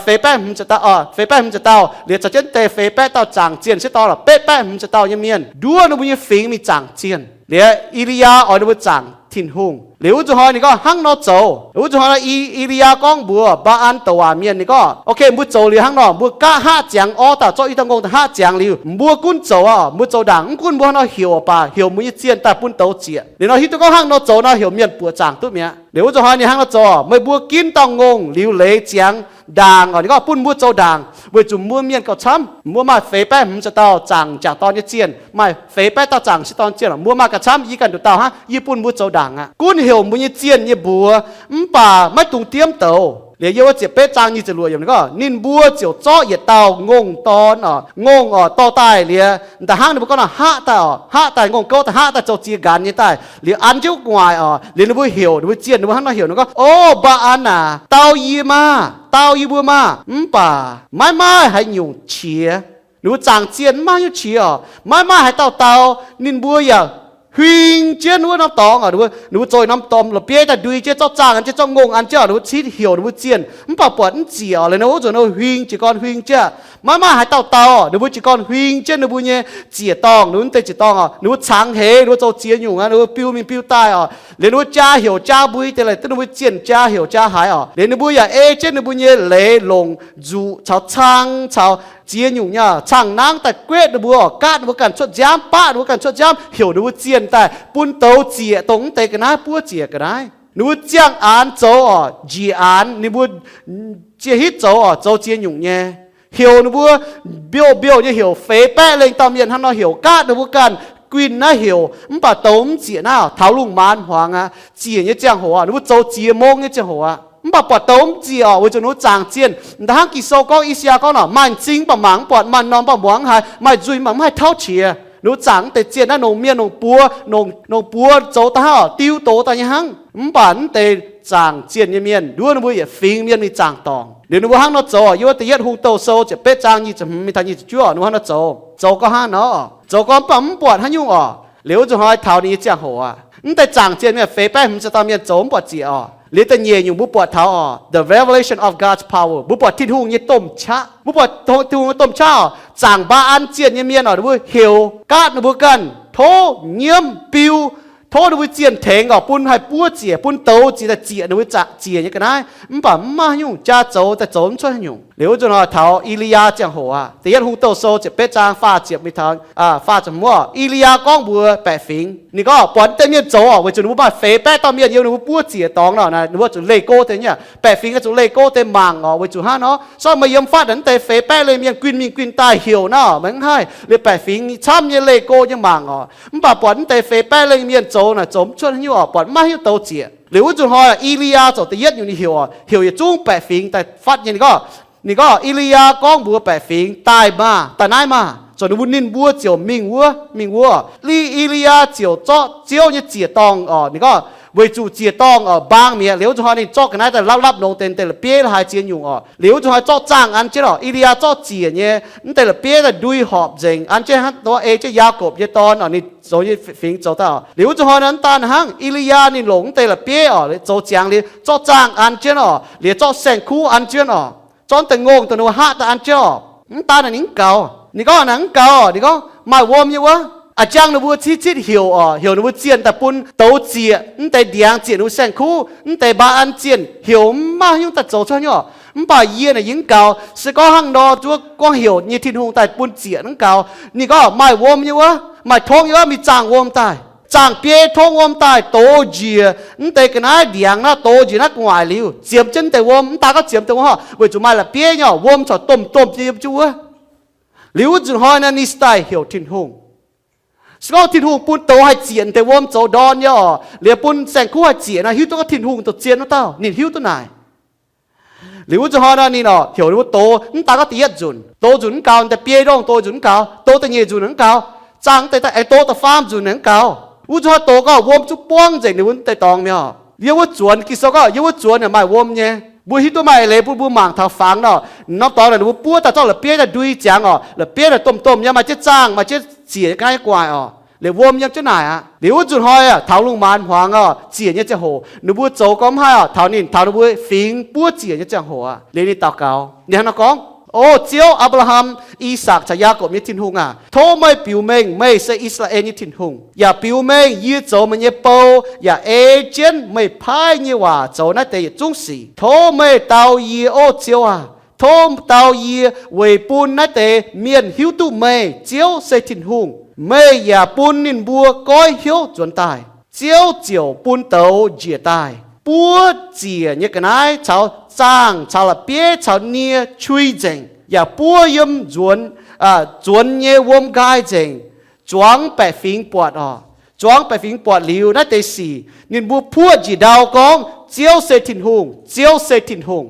feix baeqv hmz ziepc dauh, feix baeqv hmz ziepc dauh, liuz caux jienv deix feix baeqv dauh zaangc zienh sieqv dorn lorqc, betv baeqv hmz ziepc dauh nyei mienh nduov ninh mbuo nyei fingx mingh zaangc zienh. Liuz E^li^yaa oix ninh mbuo zaangc Tin-Hungh. Liuz wuov nzunc hnoi ninh gorngv hnangv nor zoux. Wuov nzunc hnoi nor, E^li^yaa gorngv mbuox Mbaa^an douc waac mienh, ninh gorngv, ok, mbuo zoux liuz hnangv nor, mbuo gapv haqv ziangx orv daaih, zorqv i dauh ngongh daaih haqv ziangx liuz, mbuo gunv zoux orqc, mbuo zoux ndaangc. Mv gunv mbuo hnangv nor heuc baac heuc mbuo nyei zienh daaih bun douz ziec. Liuz nor hiuv duqv gorngv hnangv nor zoux nor heuc mienh buoqc zaangc duqv mi'aqv. Liuz wuov nzunc hnoi ninh hnangv nor zoux, meih mbuo ginv dauh ngongh liuz leiz ziangx ndaangc orqc, ninh gorngv bun mbuo zoux ndaangc, weic zuqc mbuo mienh gauh camv. Mbuo maaih feix baeqv hmz ziepc dauh zaangc m'jangc dorn nyei zienh, maaih feix baeqv dauh zaangc sieqv dorn zienh. Mbuo maaih gauh camv, yie ganh nduqc dauh hnangv, yie bun mbuo zoux ndaangc aqv. Gunv heuc mbuo nyei zienh nyei mbuox, mv baac maiv dungx diemv douz. Liuz yiem wuov ziepc betv zaang nyic ziepc luoqc yiemc ninh gorngv, ninh mbuo ziouc zorqv yietc dauh ngongh dorn orqc, ngongh orqc, dorh daaih liuz, da'hnangv ninh mbuo gorngv nor haqv daaih orqc, haqv daaih ngongh gouv daaih haqv daaih zoux ziex nqanx nyei daaih, liuz an jienv gu'nguaaic orqc. Liuz ninh mbuo heuc ninh mbuo zienh, ninh mbuo hnangv nor heuc ninh gorngv, O, Mbaa^an aac, dau yie maah! Dau yie mbuo maah! Mv baac maiv maaih haaix nyungc qiex. Ninh mbuo zaangc zienh mv maaih haaix nyungc qiex orqc, maiv maaih haaix dauh dau. Ninh mbuo yaac huing jienv wuov norm dorngx orqc, ninh mbuo zoux norm dorngx la'bieiv daaih ndui jienv, zorqv zaangh an jienv, zorqv ngongh an jienv orqc, ninh mbuo citv heuc ninh mbuo zienh, mv baac buatc mv ziec orqc. Liuz nor wuov nzunc nor huing jiez gorn huing jienv, maiv maaih haaix dauh dau orqc. Ninh mbuo jiez gorn huing jienv ninh mbuo nyei ziec-dorngh, ninh mbuo mv deix ziec-dorngh orqc, ninh mbuo cangx heix, ninh mbuo zoux ziex nyungc aqv, ninh mbuo biu mingh biu daaih orqc. Liuz ninh mbuo jaa heuc jaa mbui deix, laaic duqv ninh mbuo zienh jaa heuc jaa haaix orqc. Liuz ninh mbuo yaac ei jienv ninh mbuo nyei leiz longc nzuqc caux cang caux ziex nyungc nyei cang-nangv daaih guetv ninh mbuo orqc, gaatv ninh mbuo ganh cuotv nziaamv, baqv ninh mbuo ganh cuotv nziaamv, heuc ninh mbuo zienh daaih bun douz ziec, dongh mv deix ga'naaiv buov ziec ga'naaiv. Ninh mbuo ziangh aanx zoux orqc, njiec aanx ninh mbuo ziec hitv zoux orqc, zoux ziex nyungc nyei. Heuc ninh mbuo mbiouh mbiouh nyei heuc, feix baeqv lengh dauh mienh hnangv nor heuc, gaatv ninh mbuo ganh guinh naaiv heuc, mv baac douz mv ziec naaiv orqc, taux lungh maanz hmuangx aqv, ziec nyei ziangh hoc aqv, ninh mbuo zoux ziex mong nyei ziangh hoc aqv. Mv baac buatc douz mv ziec orqc, weic zuqc ninh mbuo zaangc zienh. Da'hnangv Ging-Sou gorngv, I^saa^yaa gorngv orqc, maaih m'zing mv baac mangc mv buatc, maaih m'normh mv baac muangx mv haiz, maaih nzuih mv baac mv haih tauv qiex. Ninh mbuo zaangc mv deix zienh naaiv, nongc mienh nongc buoz, nongc, nongc buoz zoux da'hnangv orqc, diu doz daaih nyei hnangv. Mv baac mv deix zaangc zienh nyei mienh nduov ninh mbuo yietc fingx mienh mingh zaangc dorngc. Liuz ninh mbuo hnangv nor zoux, yiem wuov da'yietv Hungh Douh Sou ziepc betv zaang nyic ziepc hmz mingh taux nyic ziepc juov, ninh mbuo hnangv nor zoux, zoux gorngv hnangv nor, zoux gorngv mv baac mv buatc haaix nyungc orqc. Liuz wuov nzunc hnoi taux ninh nyei ziangh hoc aqv, mv deix zaangc zienh mienh feix baeqv hmz ziepc dauh mienh zoux mv buatc ziec orqc. Liuz da'nyeic nyungc mbuo buatc taux orqc, the revelation of God's power, mbuo buatc Tin-Hungh nyei domh qaqv. Mbuo buatc Tin-Hungh nyei domh qaqv orqc, zaangc Mbaa^an zienh nyei mienh orqc, ninh mbuo heuc gaatv ninh mbuo ganh, tov nyiemv biu, tov ninh mbuo zienh tengx orqc, bun haih buov ziec, bun douz ziec daaih ziec ninh mbuo zaangc ziec nyei ga'naaiv. Mv baac mv maaih haaix nyungc, jaa zoux daaih zoux mv cuotv haaix nyungc. Liuz wuov nzunc hnoi taux E^li^yaa ziangh hoc aqv, Da'yietv Hungh Douh Sou ziepc betv zaang faah ziepc mingh taux faah ziepc hmz, E^li^yaa gorngv mbuox baeqc fingx, ninh gorngv buatc mv deix mienh zoux oc, weic zuqc ninh mbuo maaih feix baeqv dauh mienh yiem ninh mbuo buov ziec dorngx nor, ninh mbuo zuqc leih go deix nyei. Baeqc fingx oix zuqc leih go deix mangc oc, weic zuqc hnangv nor, sortv meih yiem fatv naaic mv deix feix baeqv leiz mienh guinh mingh guinh daaih heuc nor, meih mv haih. Liuz baeqc fingx camv nyei leih go nyei mangc oc, mv baac buatc mv deix feix baeqv leiz mienh zoux naaic zoux mv cuotv haaix nyungc oc, buatc mv maaih haaix nyungc douz ziec. Liuz wuov nzunc hnoi E^li^yaa ziouc da'yietv nyungc ninh heuc oc, heuc yietc zungv baeqc fingx daaih fatv nyei. Ninh gorngv, ninh gorngv, E^li^yaa gorngv mbuox baeqc fingx, daaih maah, daaih naaiv maah. Ziouc ninh mbuo, ninh mbuo ziouc mingh wuov, mingh wuov. Liuz E^li^yaa ziouc zorqv Ziouv nyei ziec-dorngh oc, ninh gorngv weic zuqc ziec-dorngh oc mbaang mi'aqv. Liuz wuov nzunc hnoi ninh zorqv ga'naaiv daaih lapv lapv longx deix, deix la'bieiv haiz ziex nyungc oc. Liuz wuov nzunc hnoi zorqv zaangh an jienv oc, E^li^yaa zorqv ziec nyei, mv deix la'bieiv daaih ndui horpc nzengc an jienv hnangv nor, ei jienv Yaakopv nyei dorn oc, ninh zoux nyei fingx zoux daaih oc. Liuz wuov nzunc hnoi naaiv mv daan hnangv, E^li^yaa ninh longc mv deix la'bieiv oc, zoux ziangx liuz zorqv zaangh an jienv oc, liuz zorqv saeng-kuv an jienv oc, zorqv daaih ngongh daaih ninh mbuo haqv daaih an jienv oc. Mv daan naaic ninh mv gaux. Ninh gorngv naaic mv gaux oc, ninh gorngv maaih wuom nyei wuov. A'jang ninh mbuo citv citv heuc oc, heuc ninh mbuo zienh daaih bun douz ziec, mv deix ndiangx ziec ninh mbuo saeng-kuv, mv deix mbaa an zienh, heuc mv maaih haaix nyungc daaih zoux cuotv nyei oc. Mv baac yie naaic yie mv gaux. Se gorngv hnangv nor, zuov gorngv heuc nyei Tin-Hungh daaih bun ziec mv gaux. Ninh gorngv maaih wuom nyei wuov, maaih tongv nyei wuov, mingh zaangh wuom daaih. Zaangh biei tongv wuom daaih, dox njiec mv deix ga'naaiv ndiangx naaiv, dox njiec naaiv gu'nguaaic liuz, ziemx jienv mv deix wuom. Mv daan gorngv ziemx deix wuom oc, weic zuqc maaih la'bieiv nyei oc, wuom corc domh domh nyei yiem jienv wuov. Liuz wuov nzunc hnoi naaic ninh se daaih heuc Tin-Hungh. Se gorngv Tin-Hungh bun douz haih ziec deix wuom zoux ndorn nyei oc, liuz bun saeng-kuv haih ziec nor, hiuv duqv gorngv Tin-Hungh zoux zien wuov dauh, ninh hiuv duqv naaic. Liuz wuov nzunc hnoi naaic ninh oc heuc ninh mbuo dox, mv daan gorngv da'yietv nzunc, dox nzunc mv gaux, da'biei ndongh dox nzunc mv gaux, dox da'nyeic nzunc mv gaux, zaangh deix daaih aengx dox da'faam nzunc mv gaux. Wuov nzunc hnoi dox gorngv wuom zungv buangv nzengc ninh mbuo deix dorngx mi'aqv. Yiem wuov zuonx, Ging-Sou gorngv yiem wuov zuonx yaac maaih wuom nyei. Mbuo hiuv duqv maaih eix leiz bun mbuo mangc taux fangx nor, norm dorngx naaic ninh mbuo buov daaih zorqv la'bieiv daaih ndui ziangx oc, la'bieiv naaic domh domh nyei, maaih jienv zaangh, maaih jienv ziec nyei ga'naaiv gu'nguaaic oc. Liuz wuom yiem jienv naaic aqv. Liuz wuov nzunc hnoi taux lungh maanz hmuangx oc, ziec nyei ziangh hoc, ninh mbuo zoux gorngv mv haih oc, taux ninh, taux ninh mbuo fingx buov ziec nyei ziangh hoc aqv, liuz ninh daux gaux, ninh hnangv naaiv gorngv, O Ziouv, Apc^laa^ham, I^sakc caux Yaakopv nyei Tin-Hungh aac, tov meih biux mengh meih se I^saa^laa^en nyei Tin-Hungh, yaac biux mengh yie zoux meih nyei bou, yaac ei jienv meih paaiv nyei waac zoux naaiv deix yietc zungv sic. Tov meih dau yie, O Ziouv aac, tov dau yie weic bun naaiv deix mienh hiuv duqv meih, Ziouv, se Tin-Hungh. Meih yaac bun ninh mbuo goiv hnyouv nzuonx daaih. Ziouv ziouc bun douz njiec daaih, buov ziec nyei ga'naaiv caux zaangh caux la'bieiv caux nie qui nzengc, yaac buov yiem nzuonx, nzuonx nyei wuom nqaai nzengc, zuangx baeqc fingx buatc oc. Zuangx baeqc fingx buatc liuz naaiv deix sic, ninh mbuo puoqv njiec ndau gorngv, Ziouv se Tin-Hungh, Ziouv se Tin-Hungh.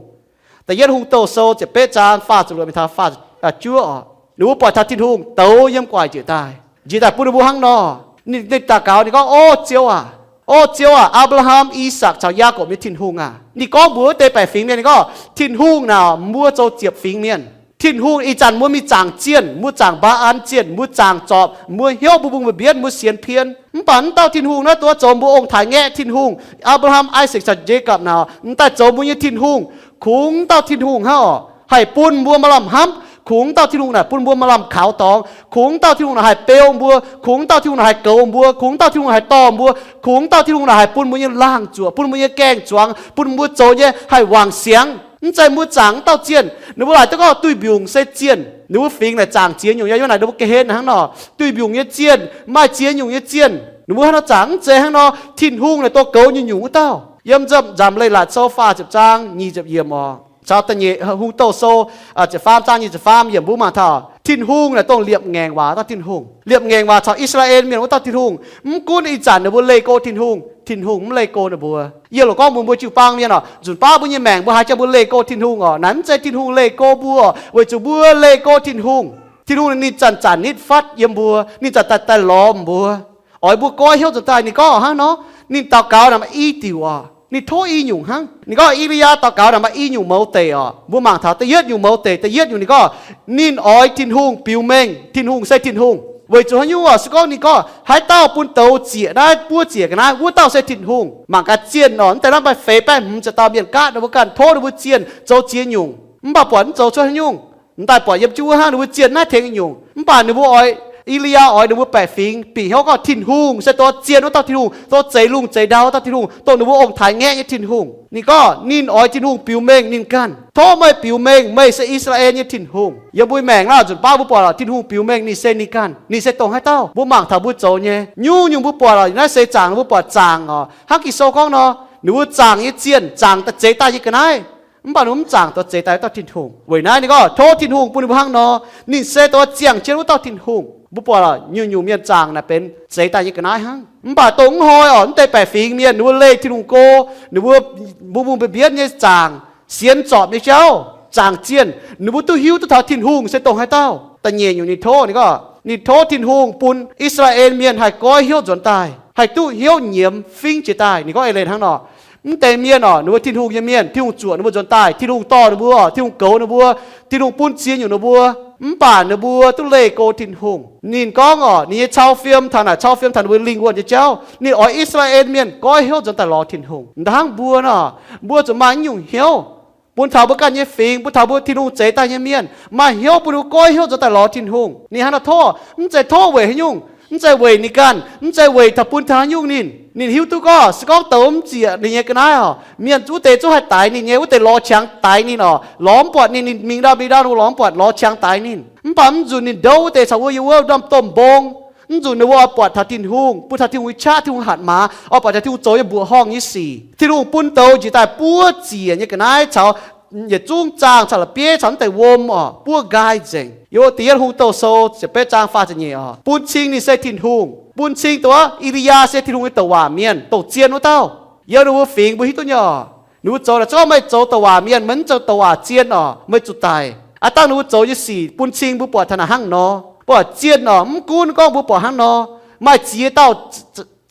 Da'yietv Hungh Douh Sou ziepc betv zaang faah ziepc luoqc mingh taux faah ziepc juov oc. Ninh mbuo buatc taux Tin-Hungh douz yiem gu'nguaaic njiec daaih, njiec daaih bun ninh mbuo hnangv nor. Ninh, ninh daux gaux, ninh gorngv, O Ziouv aac, O Ziouv aac, Apc^laa^ham, I^sakc caux Yaakopv nyei Tin-Hungh aac. Ninh gorngv mbuox wuov deix baeqc fingx mienh, ninh gorngv, Tin-Hungh naaic mbuo zoux ziepc fingx mienh. Tin-Hungh ih zanc mbuo mingh zaangc zienh, mbuo zaangc mbaa an zienh, mbuo zaangc zorpc, mbuo hnyouv mbuo mbungh mbienv, mbuo sienx pien. Mv baac mv dauh Tin-Hungh naaiv duqv zoux mbuo ong-taaix ngaeqv Tin-Hungh, Apc^laa^ham, Isaac caux Jacob naaic, mv daaih zoux mbuo nyei Tin-Hungh. Kungx dauh Tin-Hungh hnangv oc, haih bun mbuo maaih lamh hnamv. Kungx dauh Tin-Hungh naaic bun mbuo maaih lamh kaux dorngx. Kungx dauh Tin-Hungh naaic haih beu mbuo. Kungx dauh Tin-Hungh naaic haih goux mbuo. Kungx dauh Tin-Hungh haih dorh mbuo. Kungx dauh Tin-Hungh naaic haih bun mbuo nyei laangh zuoqc, bun mbuo nyei gaeng-zuangx, bun mbuo zoux nyei haih wangc siangx. Mv zeiz mbuo zaangc mv dauh zienh. Ninh mbuo laaic duqv gorngv duih mbiungc se zienh. Ninh mbuo fingx naaic zaangc ziex nyungc, yiem naaic ninh mbuo ga'hlen hnangv nor. Duih mbiungc nyei zienh, maaih ziex nyungc nyei zienh. Ninh mbuo hnangv nor zaangc, mv zeiz hnangv nor. Tin-Hungh naaic dongh goux nyungc-nyungc wuov dauh. Yiem Nzamc, Nzamc Leiz-Latc Sou faah ziepc zaang nyic ziepc yiemc oc, caux da'nyeic Hungh Douh Sou ziepc faam zaang nyic ziepc faam yiemc mbuo mangc taux Tin-Hungh naaic dongh liepc ngaengc waac dauh Tin-Hungh. Liepc ngaengc waac caux I^saa^laa^en Mienh wuov dauh Tin-Hungh. Mv gunv ih zanc ninh mbuo leih go Tin-Hungh, Tin-Hungh mv leih go ninh mbuo. Yie loc gorngv mbuox mbuo jiu-baang mienh oc, nzunc baav mbuo nyei maengc mbuo haiz jangx mbuo leih go Tin-Hungh oc, naaic mv zeiz Tin-Hungh leih go mbuo oc, weic zuqc mbuo leih go Tin-Hungh. Tin-Hungh ninh zanc-zanc nitv fatv yiem mbuo, ninh zanc-zanc daaih lorz mbuo, oix mbuo goiv hnyouv nzuonx daaih. Ninh gorngv hnangv nor, ninh daux gaux naaic maaih i diuc oc. Ninh tov i nyungc hnangv. Ninh gorngv I^li^yaa daux gaux naaic maaih i nyungc mouz deic oc. Mbuo mangc taux da'yietv nyungc mouz deic, da'yietv nyungc ninh gorngv, ninh oix Tin-Hungh biux mengh Tin-Hungh se Tin-Hungh. Weic zuqc haaix nyungc oc? Se gorngv ninh gorngv haaix dauh bun douz ziec naaiv, buov ziec ga'naaiv, wuov dauh se Tin-Hungh. Mangc gaax zienh oc, mv deix lamh maaih feix baeqv hmz ziepc dauh mienh gaatv ninh mbuo ganh, tov ninh mbuo zienh zoux ziex nyungc, mv baac buatc mv zoux cuotv haaix nyungc. M'daaih buatc yiem jienv wuov hnangv ninh mbuo zienh naaiv tengx nyungc, mv baac ninh mbuo oix E^li^yaa oix ninh mbuo baeqc fingx bieqc hnyouv gorngv Tin-Hungh se dongh zien wuov dauh Tin-Hungh, dongh zeix lungh zeix ndau wuov dauh Tin-Hungh, dongh ninh mbuo ong-taaix ngaeqv nyei Tin-Hungh. Ninh gorngv ninh oix Tin-Hungh biux mengh ninh ganh. Tov meih biux mengh meih se I^saa^laa^en nyei Tin-Hungh. Yiem mbuo maengc naaiv nzunc baav mbuo buatc lorqc, Tin-Hungh biux mengh ninh se ninh ganh, ninh se dongh haaix dauh. Mbuo mangc taux mbuo zoux nyei nyungc-nyungc mbuo buatc lorqc, naaiv seix zaangc mbuo buatc zaangc oc. Hnangv Ging-Sou gorngv nor, ninh mbuo zaangc nyei zienh zaangc daaih zeix daaih nyei ga'naaiv, mv baac ninh mbuo mv zaangc dongh zeix daaih wuov dauh Tin-Hungh. Weic naaiv ninh gorngv tov Tin-Hungh bun ninh mbuo hnangv nor, ninh se dongh ziangh jienv wuov dauh Tin-Hungh. Mbuo buatc lorqc, nyungc-nyungc mienh zaangc naaic benx zeix daaih nyei ga'naaiv hnangv. Mv baac dongh mv hnoi oc, mv deix baeqc fingx mienh ninh mbuo leih Tin-Hungh go, ninh mbuo mbuo mbuo mbienv nyei zaangc, sienx zorpc nyei jauv, zaangc zienh, ninh mbuo duqv hiuv duqv taux Tin-Hungh se dongh haaix dauh. Da'nyeic nyungc ninh tov, ninh gorngv ninh tov Tin-Hungh bun I^saa^laa^en mienh haih goiv hnyouv nzuonx daaih, haih duqv hnyouv nyiemz fingv jiex daaih. Ninh gorngv eix leiz hnangv nor, mv deix mienh oc, ninh mbuo Tin-Hungh nyei mienh, Tin-Hungh zuoqc ninh mbuo nzuonx daaih, Tin-Hungh dorh ninh mbuo, Tin-Hungh goux ninh mbuo, Tin-Hungh bun ziex nyungc ninh mbuo, mv baac ninh mbuo duqv leih go Tin-Hungh. Ninh gorngv oc, ninh nyei cau fiem taux naaic, cau fiem taux ninh mbuo lingh wuonh nyei jauv, ninh oix I^saa^laa^en mienh goiv hnyouv nzuonx daaih lorz Tin-Hungh. Hnangv mbuo nor, mbuo zuqc maaih naaiv nyungc hnyouv bun taux mbuo ganh nyei fingx, bun taux mbuo Tin-Hungh zeix daaih nyei mienh maaih hnyouv bun ninh mbuo goiv hnyouv nzuonx daaih lorz Tin-Hungh. Ninh hnangv nor tov, mv zeiz tov weic haaix nyungc, mv zeiz weic ninh ganh, mv zeiz weic taux bun taux haaix nyungc ninh. Ninh hiuv duqv gorngv se gorngv douz mv zieqc ninh nyei ga'naaiv oc, mienh wuov deix zungv haih daix ninh nyei, wuov deix lorz qangx daix ninh oc, lorz mv buatc ninh, ninh mingh ndau mingh ndau ninh lorz mv buatc, lorz qangx daix ninh. Mv baac mv nzunc ninh ndouv wuov deix caux wuov yiem wuov ndorm-domh mbong. Mv nzunc ninh mbuo oix buatc taux Tin-Hungh, bun taux Tin-Hungh nyei qaqv, Tin-Hungh hatc maaz, oix buatc taux Tin-Hungh zoux nyei mbuoqc horngh nyei sic. Tin-Hungh bun douz njiec daaih buov ziec nyei ga'naaiv caux yietc zungv zaangh caux la'bieiv caux mv deix wuom oc, buov nqaai nzengc. Yiem wuov Da'yietv Hungh Douh Sou ziepc betv zaang faah ziepc nyeic oc, bun cing ninh se Tin-Hungh, bun cing dongh E^li^yaa se Tin-Hungh nyei douc waac mienh, dongh zien wuov dauh. Yiem ninh mbuo fingx mbuo hiuv duqv nyei oc. Ninh mbuo zoux naaic, zungv gorngv meih zoux douc waac mienh, meih mv zoux douc waac zienh oc, meih zuqc daic. Aav dangh ninh mbuo zoux nyei sic bun cing mbuo buatc taux naaic hnangv nor. Buatc zienh oc, mv gunv gorngv mbuo buatc hnangv nor, maaih ziex dauh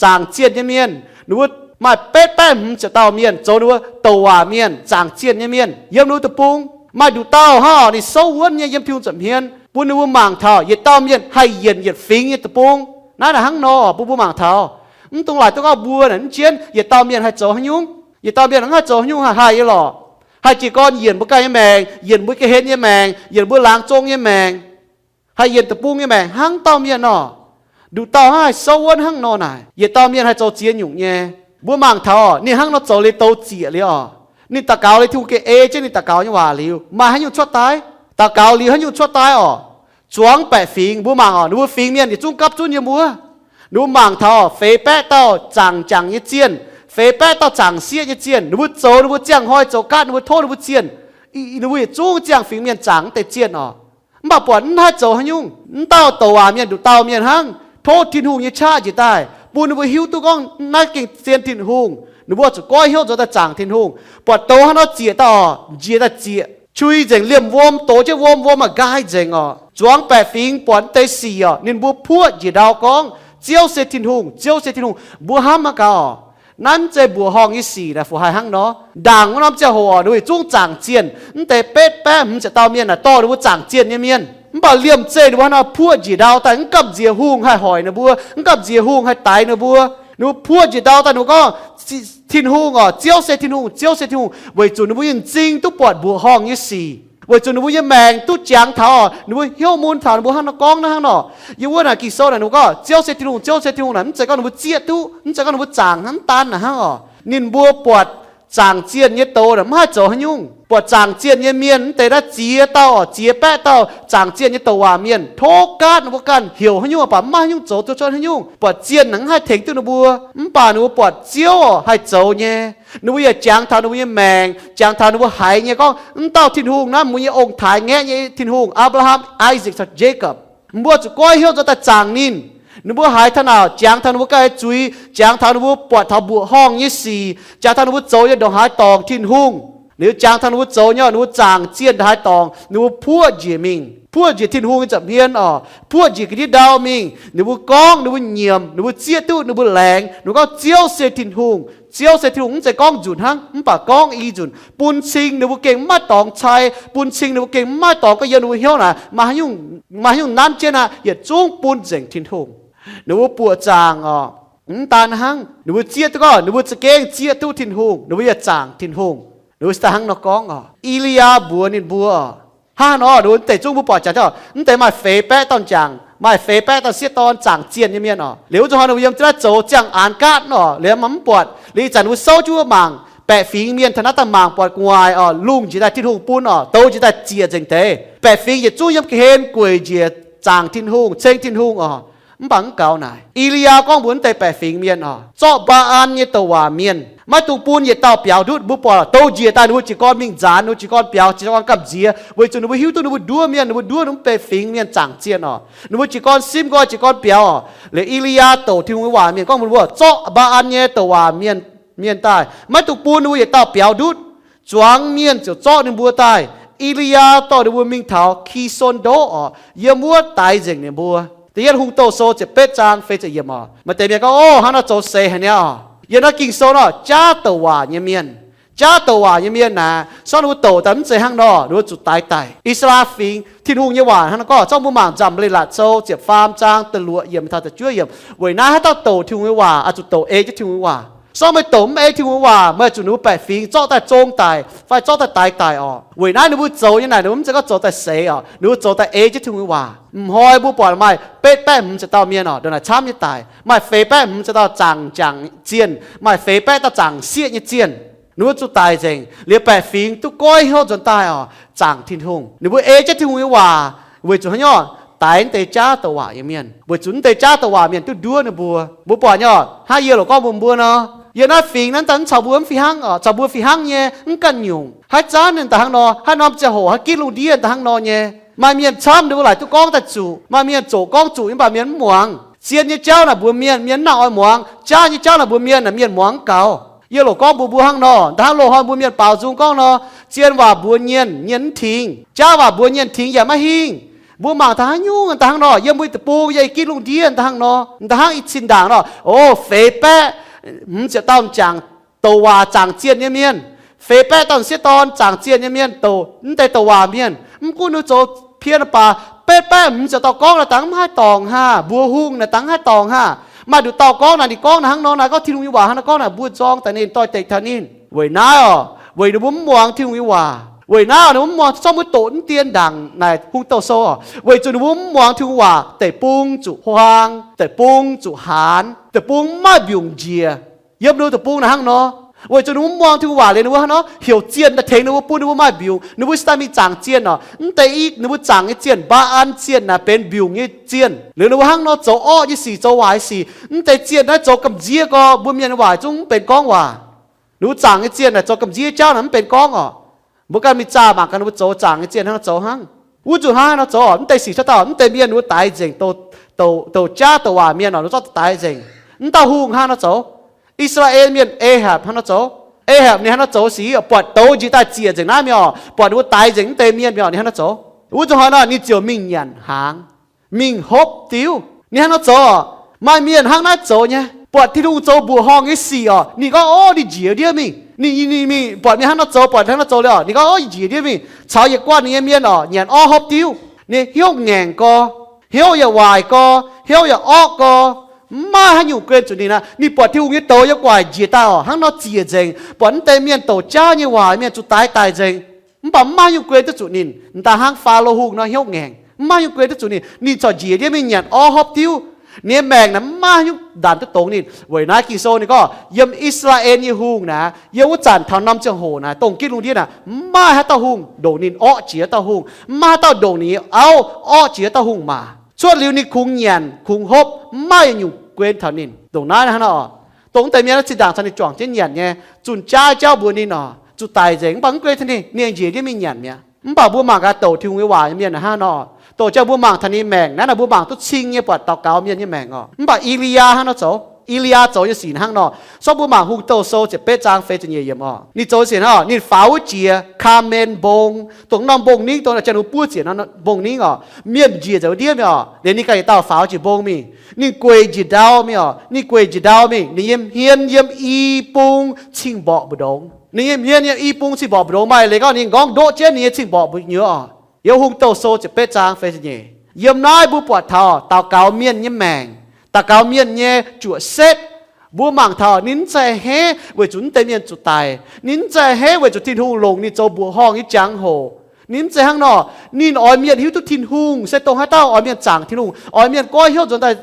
zaangc zienh nyei mienh. Ninh mbuo maaih betv baeqv hmz ziepc dauh mienh zoux ninh mbuo douc waac mienh, zaangc zienh nyei mienh yiem ninh mbuo deic-bung. Maaih nduqc dauh hnangv oc, ninh souv wuonv nyei yiem Tin-Hungh nza'hmien, bun ninh mbuo mangc taux yietc dauh mienh haih yienc yietc fingx nyei deic-bung. Naaiv naaic hnangv nor bun mbuo mangc taux. Mv dungx laaic duqv gorngv mbuo naaic mv jienv yietc dauh mienh haih zoux haaix nyungc. Yietc dauh mienh mv haih zoux haaix nyungc, haih haih nyei lorqc. Haih jiez gorn yienc mbuo ganh nyei maengc, yienc mbuo ga'hlen nyei maengc, yienc mbuo laangz zong nyei maengc, haih yienc deic-bung nyei maengc hnangv dauh mienh nor. Nduqc dauh hnangv haih souv wuonv hnangv nor naaic, yietc dauh mienh haih zoux ziex nyungc nyei. Mbuo mangc taux ninh hnangv nor zoux liuz douz zieqc liuz oc. Ninh daux gaux liuz Tin-Hungh gengh ei jienv ninh daux gaux nyei waac liuz, maaih haaix nyungc cuotv daaih? Daux gaux liuz haaix nyungc cuotv daaih oc? Zuangx baeqc fingx, mbuo mangc oc, ninh mbuo fingx mienh yietc zungv gapv zunv yiem wuov. Ninh mbuo mangc taux feix baeqv dauh zaangc jangc nyei zienh, feix baeqv dauh zaangc sieqv nyei zienh. Ninh mbuo zoux ninh mbuo ziangh hnoi zoux gaatv, ninh mbuo tov ninh mbuo zienh. Ninh mbuo yietc zungv ziangh fingx mienh zaangc mv deix zienh oc. Mv baac buatc mv haih zoux haaix nyungc. Mv dauh douc waac mienh, nduqc dauh mienh hnangv, tov Tin-Hungh nyei qaqv njiec daaih bun ninh mbuo hiuv duqv gorngv naaiv gengh zien Tin-Hungh. Ninh mbuo zuqc goiv hnyouv nzuonx daaih zaangc Tin-Hungh. Buatc douz hnangv nor zieqc dauh oc, njiec daaih zieqc, qui nzengc liemh wuom, dox jienv wuom, wuom aac nqaai nzengc oc. Zuangx baeqc fingx buatc mv deix sic oc, ninh mbuo puoqv njiec ndau gorngv, Ziouv se Tin-Hungh, Ziouv se Tin-Hungh. Mbuo hnamv maiv gaax oc. Naaiv mv zeiz mbuoqc horngh nyei sic naaic, fu haih hnangv nor. Ndaangc wuov norm ziangh hoc oc, ninh mbuo yietc zungv zaangc zienh. Mv deix betv baeqv hmz ziepc dauh mienh naaic dorh ninh mbuo zaangc zienh nyei mienh. Mv baac liemh zeih ninh mbuo hnangv nor puoqv njiec ndau daaih, mv gamh nziex hungh haih hoic ninh mbuo, mv gamh nziex hungh haih daix ninh mbuo. Ninh mbuo puoqv njiec ndau daaih, ninh mbuo gorngv, Tin-Hungh oc, Ziouv se Tin-Hungh, Ziouv se Tin-Hungh, weic zuqc ninh mbuo nyei m'zing duqv buatc mbuoqc horngh nyei sic, weic zuqc ninh mbuo nyei maengc duqv jangx taux oc, ninh mbuo hnyouv mun taux ninh mbuo hnangv nor gorngv naaiv hnangv nor. Yiem wuov naaic Ging-Sou naaic ninh mbuo gorngv, Ziouv se Tin-Hungh, Ziouv se Tin-Hungh naaic, mv zeiz gorngv ninh mbuo zieqv duqv, mv zeiz gorngv ninh mbuo zaangc hnangv, mv daan naaic hnangv oc. Ninh mbuo buatc zaangc zienh nyei douz naaic mv haih zoux haaix nyungc. Buatc zaangc zienh nyei mienh mv deix naaiv ziex dauh oc, ziex baeqv dauh zaangc zienh nyei douc waac mienh, tov gaatv ninh mbuo ganh heuc haaix nyungc baac mv maaih haaix nyungc zoux duqv cuotv haaix nyungc. Buatc zienh naaic mv haih tengx duqv ninh mbuo, mv baac ninh mbuo buatc Ziouv oc haih zoux nyei. Ninh mbuo yaac jangx taux ninh mbuo nyei maengc, jangx taux ninh mbuo haiz nyei gorngv, mv dauh Tin-Hungh naaiv, mbuo nyei ong-taaix ngaeqv nyei Tin-Hungh, Apc^laa^ham, Isaac caux Jacob. Mbuo zuqc goiv hnyouv nzuonx daaih zaangc ninh. Ninh mbuo haiz taux naaic, jangx taux ninh mbuo ganh nyei zuiz, jangx taux ninh mbuo buatc taux mbuoqc horngh nyei sic, jangx taux ninh mbuo zoux nyei ndongc haaix dorngc Tin-Hungh. Liuz jangx taux ninh mbuo zoux nyei, ninh mbuo zaangc zienh ndongc haaix dorngc, ninh mbuo puoqv njiec mingh, puoqv njiec Tin-Hungh nyei nza'hmien oc, puoqv njiec ga'ndiev ndau mingh. Ninh mbuo gorngv, ninh mbuo nyiemc, ninh mbuo zieqv duqv, ninh mbuo laengz, ninh mbuo gorngv, Ziouv se Tin-Hungh. Ziouv se Tin-Hungh, mv zeiz gorngv nzunc hnangv, mv baac gorngv i nzunc, bun cing ninh mbuo gengh mv maaih dorngx cai, bun cing ninh mbuo gengh mv maaih dorngx gorngv yiem ninh mbuo hnyouv naaic maaih haaix nyungc, maaih haaix nyungc nanv jienv aqv, yietc zungv bun nzengc Tin-Hungh. Ninh mbuo buoqc zaangc oc. Mv daan hnangv, ninh mbuo zieqv duqv gorngv ninh mbuo za'gengh zieqv duqv Tin-Hungh, ninh mbuo yaac zaangc Tin-Hungh. Ninh mbuo se daaih hnangv nor gorngv oc. E^li^yaa mbuox ninh mbuo, hnangv nor ninh mbuo mv deix zungv mbuo buatc jangx taux, mv deix maaih feix baeqv dauh jangc, Maaih feix baeqv dauh sieqv dorn zaangc zienh nyei mienh oc. Liuz wuov zanc hnoi ninh mbuo yiem jienv naaiv zoux ziangh aanx gaatv oc, liuz mv buatc. Liuz ih zanc ninh mbuo souv jienv wuov mangc, baeqc fingx mienh taux naaiv daaih mangc buatc gu'nguaaic oc, lungh njiec daaih Tin-Hungh bun oc, douz njiec daaih ziec nzengc deix. Baeqc fingx yietc zungv yiem ga'hlen gueic njiec zaangc Tin-Hungh, ceng Tin-Hungh oc. Mv baac mv gaux naaic, I^li^yaa gorngv mbuox naaiv deix baeqc fingx mienh oc, zorqv Mbaa^an nyei douc waac mienh, maiv dungx bun yietc dauh biaux ndutv. Mbuo buatc douz njiec daaih ninh mbuo jiez gorn mingh nzaanx, ninh mbuo jiez gorn biaux, jiez gorn gamh nziex, weic zuqc ninh mbuo hiuv duqv ninh mbuo nduov mienh, ninh mbuo nduov ninh mbuo baeqc fingx mienh zaangc zienh oc. Ninh mbuo jiez gorn simv nqoi, jiez gorn biaux oc. Liuz I^li^yaa douc Tin-Hungh nyei waac mienh gorngv mbuox ninh mbuo, zorqv Mbaa^an nyei douc waac mienh, mienh daaih, maiv dungx bun ninh mbuo yietc dauh biaux ndutv. Zuangx mienh ziouc zorqv ninh mbuo daaih. I^li^yaa dorh ninh mbuo mingh taux Ki^son Ndoqv oc, yiem wuov daix nzengc ninh mbuo. Da'yietv Hungh Douh Sou ziepc betv zaang feix ziepc yiemc oc. Maaih deix mienh gorngv, Ov, hnangv naaiv zoux seix haic niaa oc. Yiem naaiv Ging-Sou nor, jaav douc waac nyei mienh, jaav douc waac nyei mienh naaic, sortv ninh mbuo douc daaih mv zeiz hnangv nor, ninh mbuo zuqc daix daic. I^saa^laa^en Fingx, Tin-Hungh nyei waac hnangv naaiv gorngv, zorqv mbuo mangc Nzamc-Leiz-Latc Sou ziepc faam zaang da'luoqc yiemc taux da'juov yiemc. Weic naaiv haaix dauh douc Tin-Hungh nyei waac oix zuqc douc ei jienv Tin-Hungh nyei waac. Sortv meih douc mv ei Tin-Hungh nyei waac, meih zuqc ninh mbuo baeqc fingx zorqv daaih zong daic fai zorqv daaih daix daic oc. Weic naaiv ninh mbuo zoux nyei naaic, ninh mbuo mv zeiz gorngv zoux daaih seix oc, ninh mbuo zoux daaih ei jienv Tin-Hungh nyei waac. M'hnoi mbuo buatc maaih betv baeqv hmz ziepc dauh mienh oc, ndongc naaic camv nyei daic. Maaih feix baeqv hmz ziepc dauh zaangc, zaangc zienh, maaih feix baeqv dauh zaangc sieqv nyei zienh. Ninh mbuo zuqc daic nzengc. Liuz baeqc fingx duqv goiv hnyouv nzuonx daaih oc, zaangc Tin-Hungh. Ninh mbuo ei jienv Tin-Hungh nyei waac weic zuqc haaix nyungc? Daix naaiv deix jaav douc waac nyei mienh, weic zuqc naaiv deix jaav douc waac mienh duqv nduov ninh mbuo. Mbuo buatc nyei oc, hnangv yie loc gorngv mbuox mbuo nor, yiem naaiv fingx naaiv daaih mv caux mbuo mv fih hnangv oc, caux mbuo fih hnangv nyei mv ganh nyungc. Haaix zanc ninh daaih hnangv nor, haaix norm ziangh hoc, haaix gitv lungh ndiev daaih hnangv nor nyei. Maaih mienh camv ninh mbuo laaic duqv gorngv daaih zuqc, maaih mienh zoqc gorngv zuqc, mv baac mienh mv muangx. Zien nyei jauv naaic mbuox mienh, mienh mv nangc oix muangx. Jaav nyei jauv naaic mbuox mienh, mienh muangx mv gaux. Yie loc gorngv mbuox mbuo hnangv nor, da'hnangv loz-hnoi mbuo mienh baaux nzung gorngv nor, zien waac mbuox nyienh, nyienh mv tingx. Jaav waac mbuox nyienh tingx yaac maiv hingh. Mbuo mangc taux haaix nyungc daaih hnangv nor, yiem mbuo deic-bung yiem ih gitv lungh ndiev daaih hnangv nor, da'hnangv ih cin ndaangc nor, o, feix baeqv hmz ziepc dauh m'jangc douc waac zaangc zienh nyei mienh, feix baeqv dauh m'sieqv dorn zaangc zienh nyei mienh, douc naaiv deix douc waac mienh. Mv gunv ninh zoux pien baac, betv baeqv hmz ziepc dauh gorngv naaic dangh mv haih dorngc haah, mbuox hungh naaic dangh mv haih dorngc haah. Maaih nduqc dauh gorngv naaic, ninh gorngv naaic hnangv nor naaic, gorngv Tin-Hungh nyei waac hnangv nor gorngv naaic, mbuo nzorng daaih ninh, doix-dekc taux ninh. Weic naaiv oc, weic ninh mbuo mv muangx Tin-Hungh nyei waac. Weic naaiv oc, ninh mbuo mv muangx, zorqv mbuo doqc naaiv dien ndaangc naaic hungh douh sou oc, weic zuqc ninh mbuo mv muangx Tin-Hungh waac, deic-bung zuqc huaang, deic-bung zuqc haanz, deic-bung mv maaih mbiungc njiec. Yiem ninh mbuo deic-bung naaic hnangv nor, weic zuqc ninh mbuo mv muangx Tin-Hungh waac liuz, ninh mbuo hnangv nor heuc zienh daaih tengx ninh mbuo, bun ninh mbuo maaih mbiungc, ninh mbuo cingx daaih mingh zaangc zienh oc. Mv deix i ninh mbuo zaangc nyei zienh, Mbaa^an zienh naaic benx mbiungc nyei zienh. Liuz ninh mbuo hnangv nor zoux orqv nyei sic, zoux waaic nyei sic. Mv deix zienh naaiv zoux gamh nziev gorx, mbuo mienh nyei waac zungv mv benx gorngv waac. Ninh mbuo zaangc nyei zienh naaic zoux gamh nziev jauv naaic mv benx gorngv oc. Mbuo ganh mingh zaah mangc gaax ninh mbuo zoux zaangc nyei zienh hnangv nor zoux hnangv. Wuov nzunc hnangv haaix nor zoux, mv deix sic cuotv dauh, mv deix mienh ninh mbuo daix nzengc, douc, douc jaav douc waac mienh oc, ninh zorqv daix nzengc. Mv dauh hungh hnangv nor zoux. I^saa^laa^en Mienh, Ahapc hnangv nor zoux. Ahapc ninh hnangv nor zoux sic, buatc douz njiec daaih ziec nzengc naaiv mienh oc, buatc ninh mbuo daix nzengc mv deix mienh mienh oc, ninh hnangv nor zoux. Wuov nzunc hnoi nor ninh ziouc mingh nyanc hnaangx, mingh hopv diuv. Ninh hnangv nor zoux oc. Maaih mienh hnangv naaiv zoux nyei, buatc Tin-Hungh zoux mbuoqc horngh nyei sic oc, ninh gorngv, ov, ninh njiec ndiev mingh. Ninh, ninh mingh buatc mienh hnangv nor zoux, buatc hnangv nor zoux liuz, ninh gorngv, ov, yie njiec ndiev mingh caux yietc guanh ninh nyei mienh oc, nyanc orv hopv diuv. Ninh hnyouv ngaengc gorx, hnyouv yaac waaic gorx, hnyouv yaac orqv gorx, mv maaih haaix nyungc guen zuqc ninh aqv. Ninh buatc Tin-Hungh nyei douz yiem gu'nguaaic njiec daaih oc, hnangv nor ziec nzengc, buatc mv deix mienh douc jaav nyei waac mienh zuqc daix daic nzengc. Mv baac mv maaih haaix nyungc guen duqv zuqc ninh. M'daaih hnangv Faalo Hungh nor hnyouv ngaengc, mv maaih haaix nyungc guen duqv zuqc ninh. Ninh corc njiec ndiev mingh nyanc orv hopv diuv. Ninh nyei maengc naaic mv maaih haaix nyungc ndanc duqv dongz ninh. Weic naaiv Ging-Sou ninh gorngv yiem I^saa^laa^en nyei hungh naaic, yiem wuov zanc taux norm ziangh hoc naaic, dongh gitv lungh ndiev naaic, mv maaih haaix dauh hungh ndongc ninh orqv jiex dauh hungh, mv maaih haaix dauh ndongc ninh nyei auv orqv jiex dauh hungh maac. Cuotv liuz ninh kungx nyanc kungx hopv, mv maaih nyungc guen taux ninh. Ndongc naaiv hnangv nor, dongh mv deix mienh zinh ndaangc caux ninh juangc jienv nyanc nyei, zunh jaav jauv mbuox ninh oc, zuqc daic nzengc, mv baac mv guen taux ninh, ninh njiec ndiev mingh nyanc mi'aqv. Mv baac mbuo mangc gaax douc Tin-Hungh nyei waac nyei mienh hnangv nor, douc jauv mbuo mangc taux ninh maengc naaiv nor, mbuo mangc duqv cing nyei buatc daux gaux mienh nyei maengc oc. Mv baac I^li^yaa hnangv nor zoux, I^li^yaa zoux nyei sic hnangv nor, sortv mbuo mangc Hungh Douh Sou ziepc betv zaang feix ziepc nyeic yiemc oc. Ninh zoux sic hnangv, ninh faaux wuov jiex Kaamen Mbong, dongh norm mbong ningv, dongh janx-hungh buov ziec norm mbong ningv oc. Mienh njiec nzengc wuov ndiev mi'aqv oc. Liuz ninh ganh yietc dauh faaux jiex mbong mingh, ninh gueic njiec ndau mingh oc. Ninh gueic njiec ndau mingh, ninh nyei hmien yiem i bung cing-mborqc mbu'ndongx. Ninh nyei hmien yiem i bung cing-mborqc mbu'ndongx, maaih leiz gorngv ninh nqorngv ndoqv jienv ninh nyei cing-mborqc mbu'nyuoz oc. Yiem Hungh Douh Sou ziepc betv zaang feix ziepc nyeic. Yiem naaiv mbuo buatc taux daux gaux mienh nyei maengc, daux gaux mienh nyei juoqc setv. Mbuo mangc taux ninh mv zeiz heiv weic zuqc mv deix mienh zuqc daic. Ninh mv zeiz heiv weic zuqc Tin-Hungh longc ninh zoux mbuoqc horngh nyei jangx-hoc. Ninh mv zeiz hnangv nor. Ninh oix mienh hiuv duqv Tin-Hungh se dongh haaix dauh oix mienh zaangc Tin-Hungh, oix mienh goiv hnyouv nzuonx daaih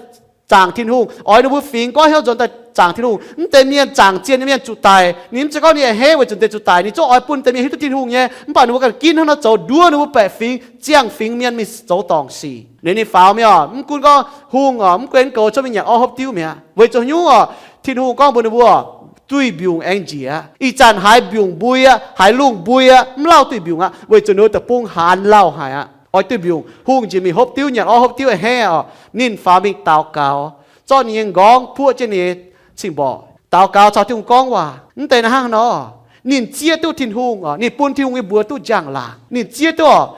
zaangc Tin-Hungh, oix ninh mbuo fingx goiv hnyouv nzuonx daaih zaangc Tin-Hungh. Mv deix mienh zaangc zienh nyei mienh zuqc daic, ninh mv zeiz gorngv ninh a'hneiv weic zuqc deix zuqc daic, ninh zungv oix bun deix mienh hiuv duqv Tin-Hungh nyei. Mv baac ninh mbuo ganh ginv hnangv nor zoux, nduov ninh mbuo baeqc fingx, ziangh fingx mienh mingh zoux dorngc sic. Ninh, ninh faaux mienh oc, mv gunv gorngv hungh oc, mv gunv goux cuotv mingh nyanc orv hopv diuv mi'aqv. Weic zuqc nyungc oc, Tin-Hungh gorngv mbuox ninh mbuo, duih mbiungc aengx njiec aqv. Ih zanc haiz mbiungc mbui aqv, haiz lungh mbui aqv, mv lauh duih mbiungc aqv, weic zuqc ninh mbuo deic-bung haanz lauh haic aqv. Oix duih mbiungc, hungh njiec mingh hopv diuv, nyanc orv hopv diuv a'hneiv oc. Ninh faaux mingh daux gaux, zorqv ninh nyei nqorngv puoqv jienv ninh nyei cing-mborqc, daux gaux caux Tin-Hungh gorngv waac. Mv deix naaiv hnangv nor, ninh zieqv duqv Tin-Hungh oc, ninh bun Tin-Hungh nyei mbuox duqv njang-laangc. Ninh zieqv duqv oc,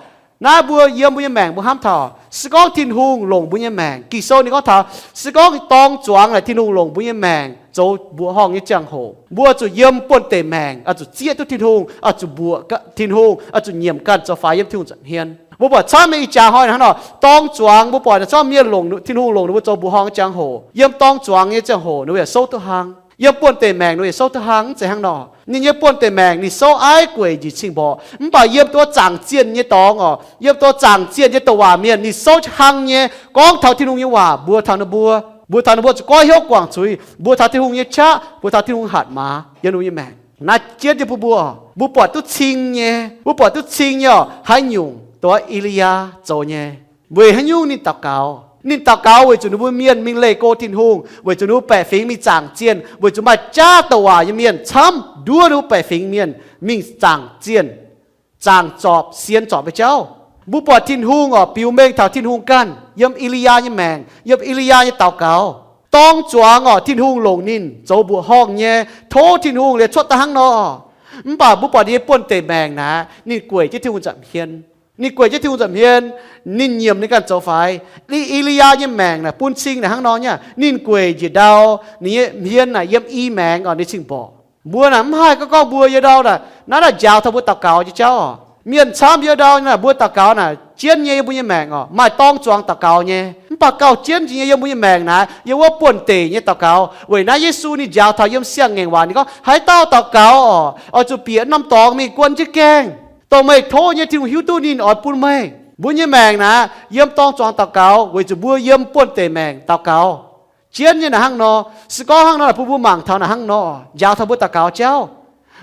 naaiv mbuo yiem mbuo nyei maengc mbuo hnamv taux, se gorngv Tin-Hungh longc mbuo nyei maengc, Ging-Sou ninh gorngv taux, se gorngv dorng zuangx naaic Tin-Hungh longc mbuo nyei maengc zoux mbuoqc horngh nyei ziangh hoc, mbuo zuqc yiem buonv-deic maengc, oix zuqc zieqv duqv Tin-Hungh, oix zuqc mbuoqc Tin-Hungh, oix zuqc nyiemc ganh zoux faix yiem Tin-Hungh nza'hmien. Mbuo buatc camv nyei ih jaax hnoi hnangv nor, dorng zuangx mbuo buatc naaic zorqv mienh longc Tin-Hungh longc ninh mbuo zoux mbuoqc horngh nyei ziangh hoc, yiem dorng zuangx nyei ziangh hoc ninh mbuo yaac souv duqv hnangv. Yiem buonv-deic maengc ninh mbuo yaac souv duqv hnangv. Mv zeiz hnangv nor, ninh nyei buonv-deic maengc ninh souv aiv gueic njiec cing-mborqc, mv baac yiem duqv zaangc zienh nyei dorngx oc, yiem duqv zaangc zienh nyei douc waac mienh ninh souv hnangv nyei, gorngv taux Tin-Hungh nyei waac mbuox taux ninh mbuo, mbuox taux ninh mbuo zuqc goiv hnyouv guangc zuiz, mbuox taux Tin-Hungh nyei qaqv, mbuox taux Tin-Hungh hatc maaz yiem ninh mbuo nyei maengc. Naaiv jienv nyei bun mbuo, mbuo buatc duqv cing nyei, mbuo buatc duqv cing nyei oc, haaix nyungc dongh E^li^yaa zoux nyei. Weic haaix nyungc ninh daux gaux? Ninh daux gaux weic zuqc ninh mbuo mienh mingh leih go Tin-Hungh, weic zuqc ninh mbuo baeqc fingx mingh zaangc zienh, weic zuqc maaih jaav douc waac nyei mienh camv nduov ninh mbuo baeqc fingx mienh mingh zaangc zienh, zaangc zorpc, sienx zorpc nyei jauv. Mbuo buatc Tin-Hungh oc, biux mengh taux Tin-Hungh ganh yiem E^li^yaa nyei maengc, yiem E^li^yaa nyei daux gaux. Dorng zuangx oc, Tin-Hungh longc ninh zoux mbuoqc horngh nyei, tov Tin-Hungh liuz cuotv daaih hnangv nor. Mv baac mbuo buatc ninh nyei buonv-deic maengc naaic, ninh gueic jienv Tin-Hungh nza'hmien. Ninh gueic jienv Tin-Hungh nza'hmien, ninh nyiemc ninh ganh zoux faix. E^li^yaa nyei maengc naaic bun cing naaic hnangv nor nyei, ninh gueic njiec ndau, ninh nyei hmien naaic yiem i maengx oc, ninh cing-mborqc. Mbuo naaic mv haih gorngv, gorngv mbuo yiem ndau naaic, naaiv naaic njaaux taux mbuo daux gaux nyei jauv oc. Mienh camv yiem ndau naaic mbuo daux gaux naaic jienv nyei yiem mbuo nyei maengc oc, maaih dorng zuangx daux gaux nyei. Mv baac gauh jienv jiex nyei yiem mbuo nyei maengc naaic, yiem wuov buonv-deic nyei daux gaux. Weic naaiv Yesu ninh njaaux taux yiem siang-ngaengc waac ninh gorngv, haaix dauh daux gaux oc, oix zuqc bieqc norm dorngx mingh guon jienv gaengh. Dongh meih tov nyei Tin-Hungh hiuv duqv ninh oix bun meih. Mbuo nyei maengc naaic yiem dorng zuangx daux gaux weic zuqc mbuo yiem buonv-deic maengc daux gaux. Jienv nyei naaic hnangv nor, se gorngv hnangv nor bun mbuo mangc taux naaic hnangv nor, njaaux taux mbuo daux gaux jauv.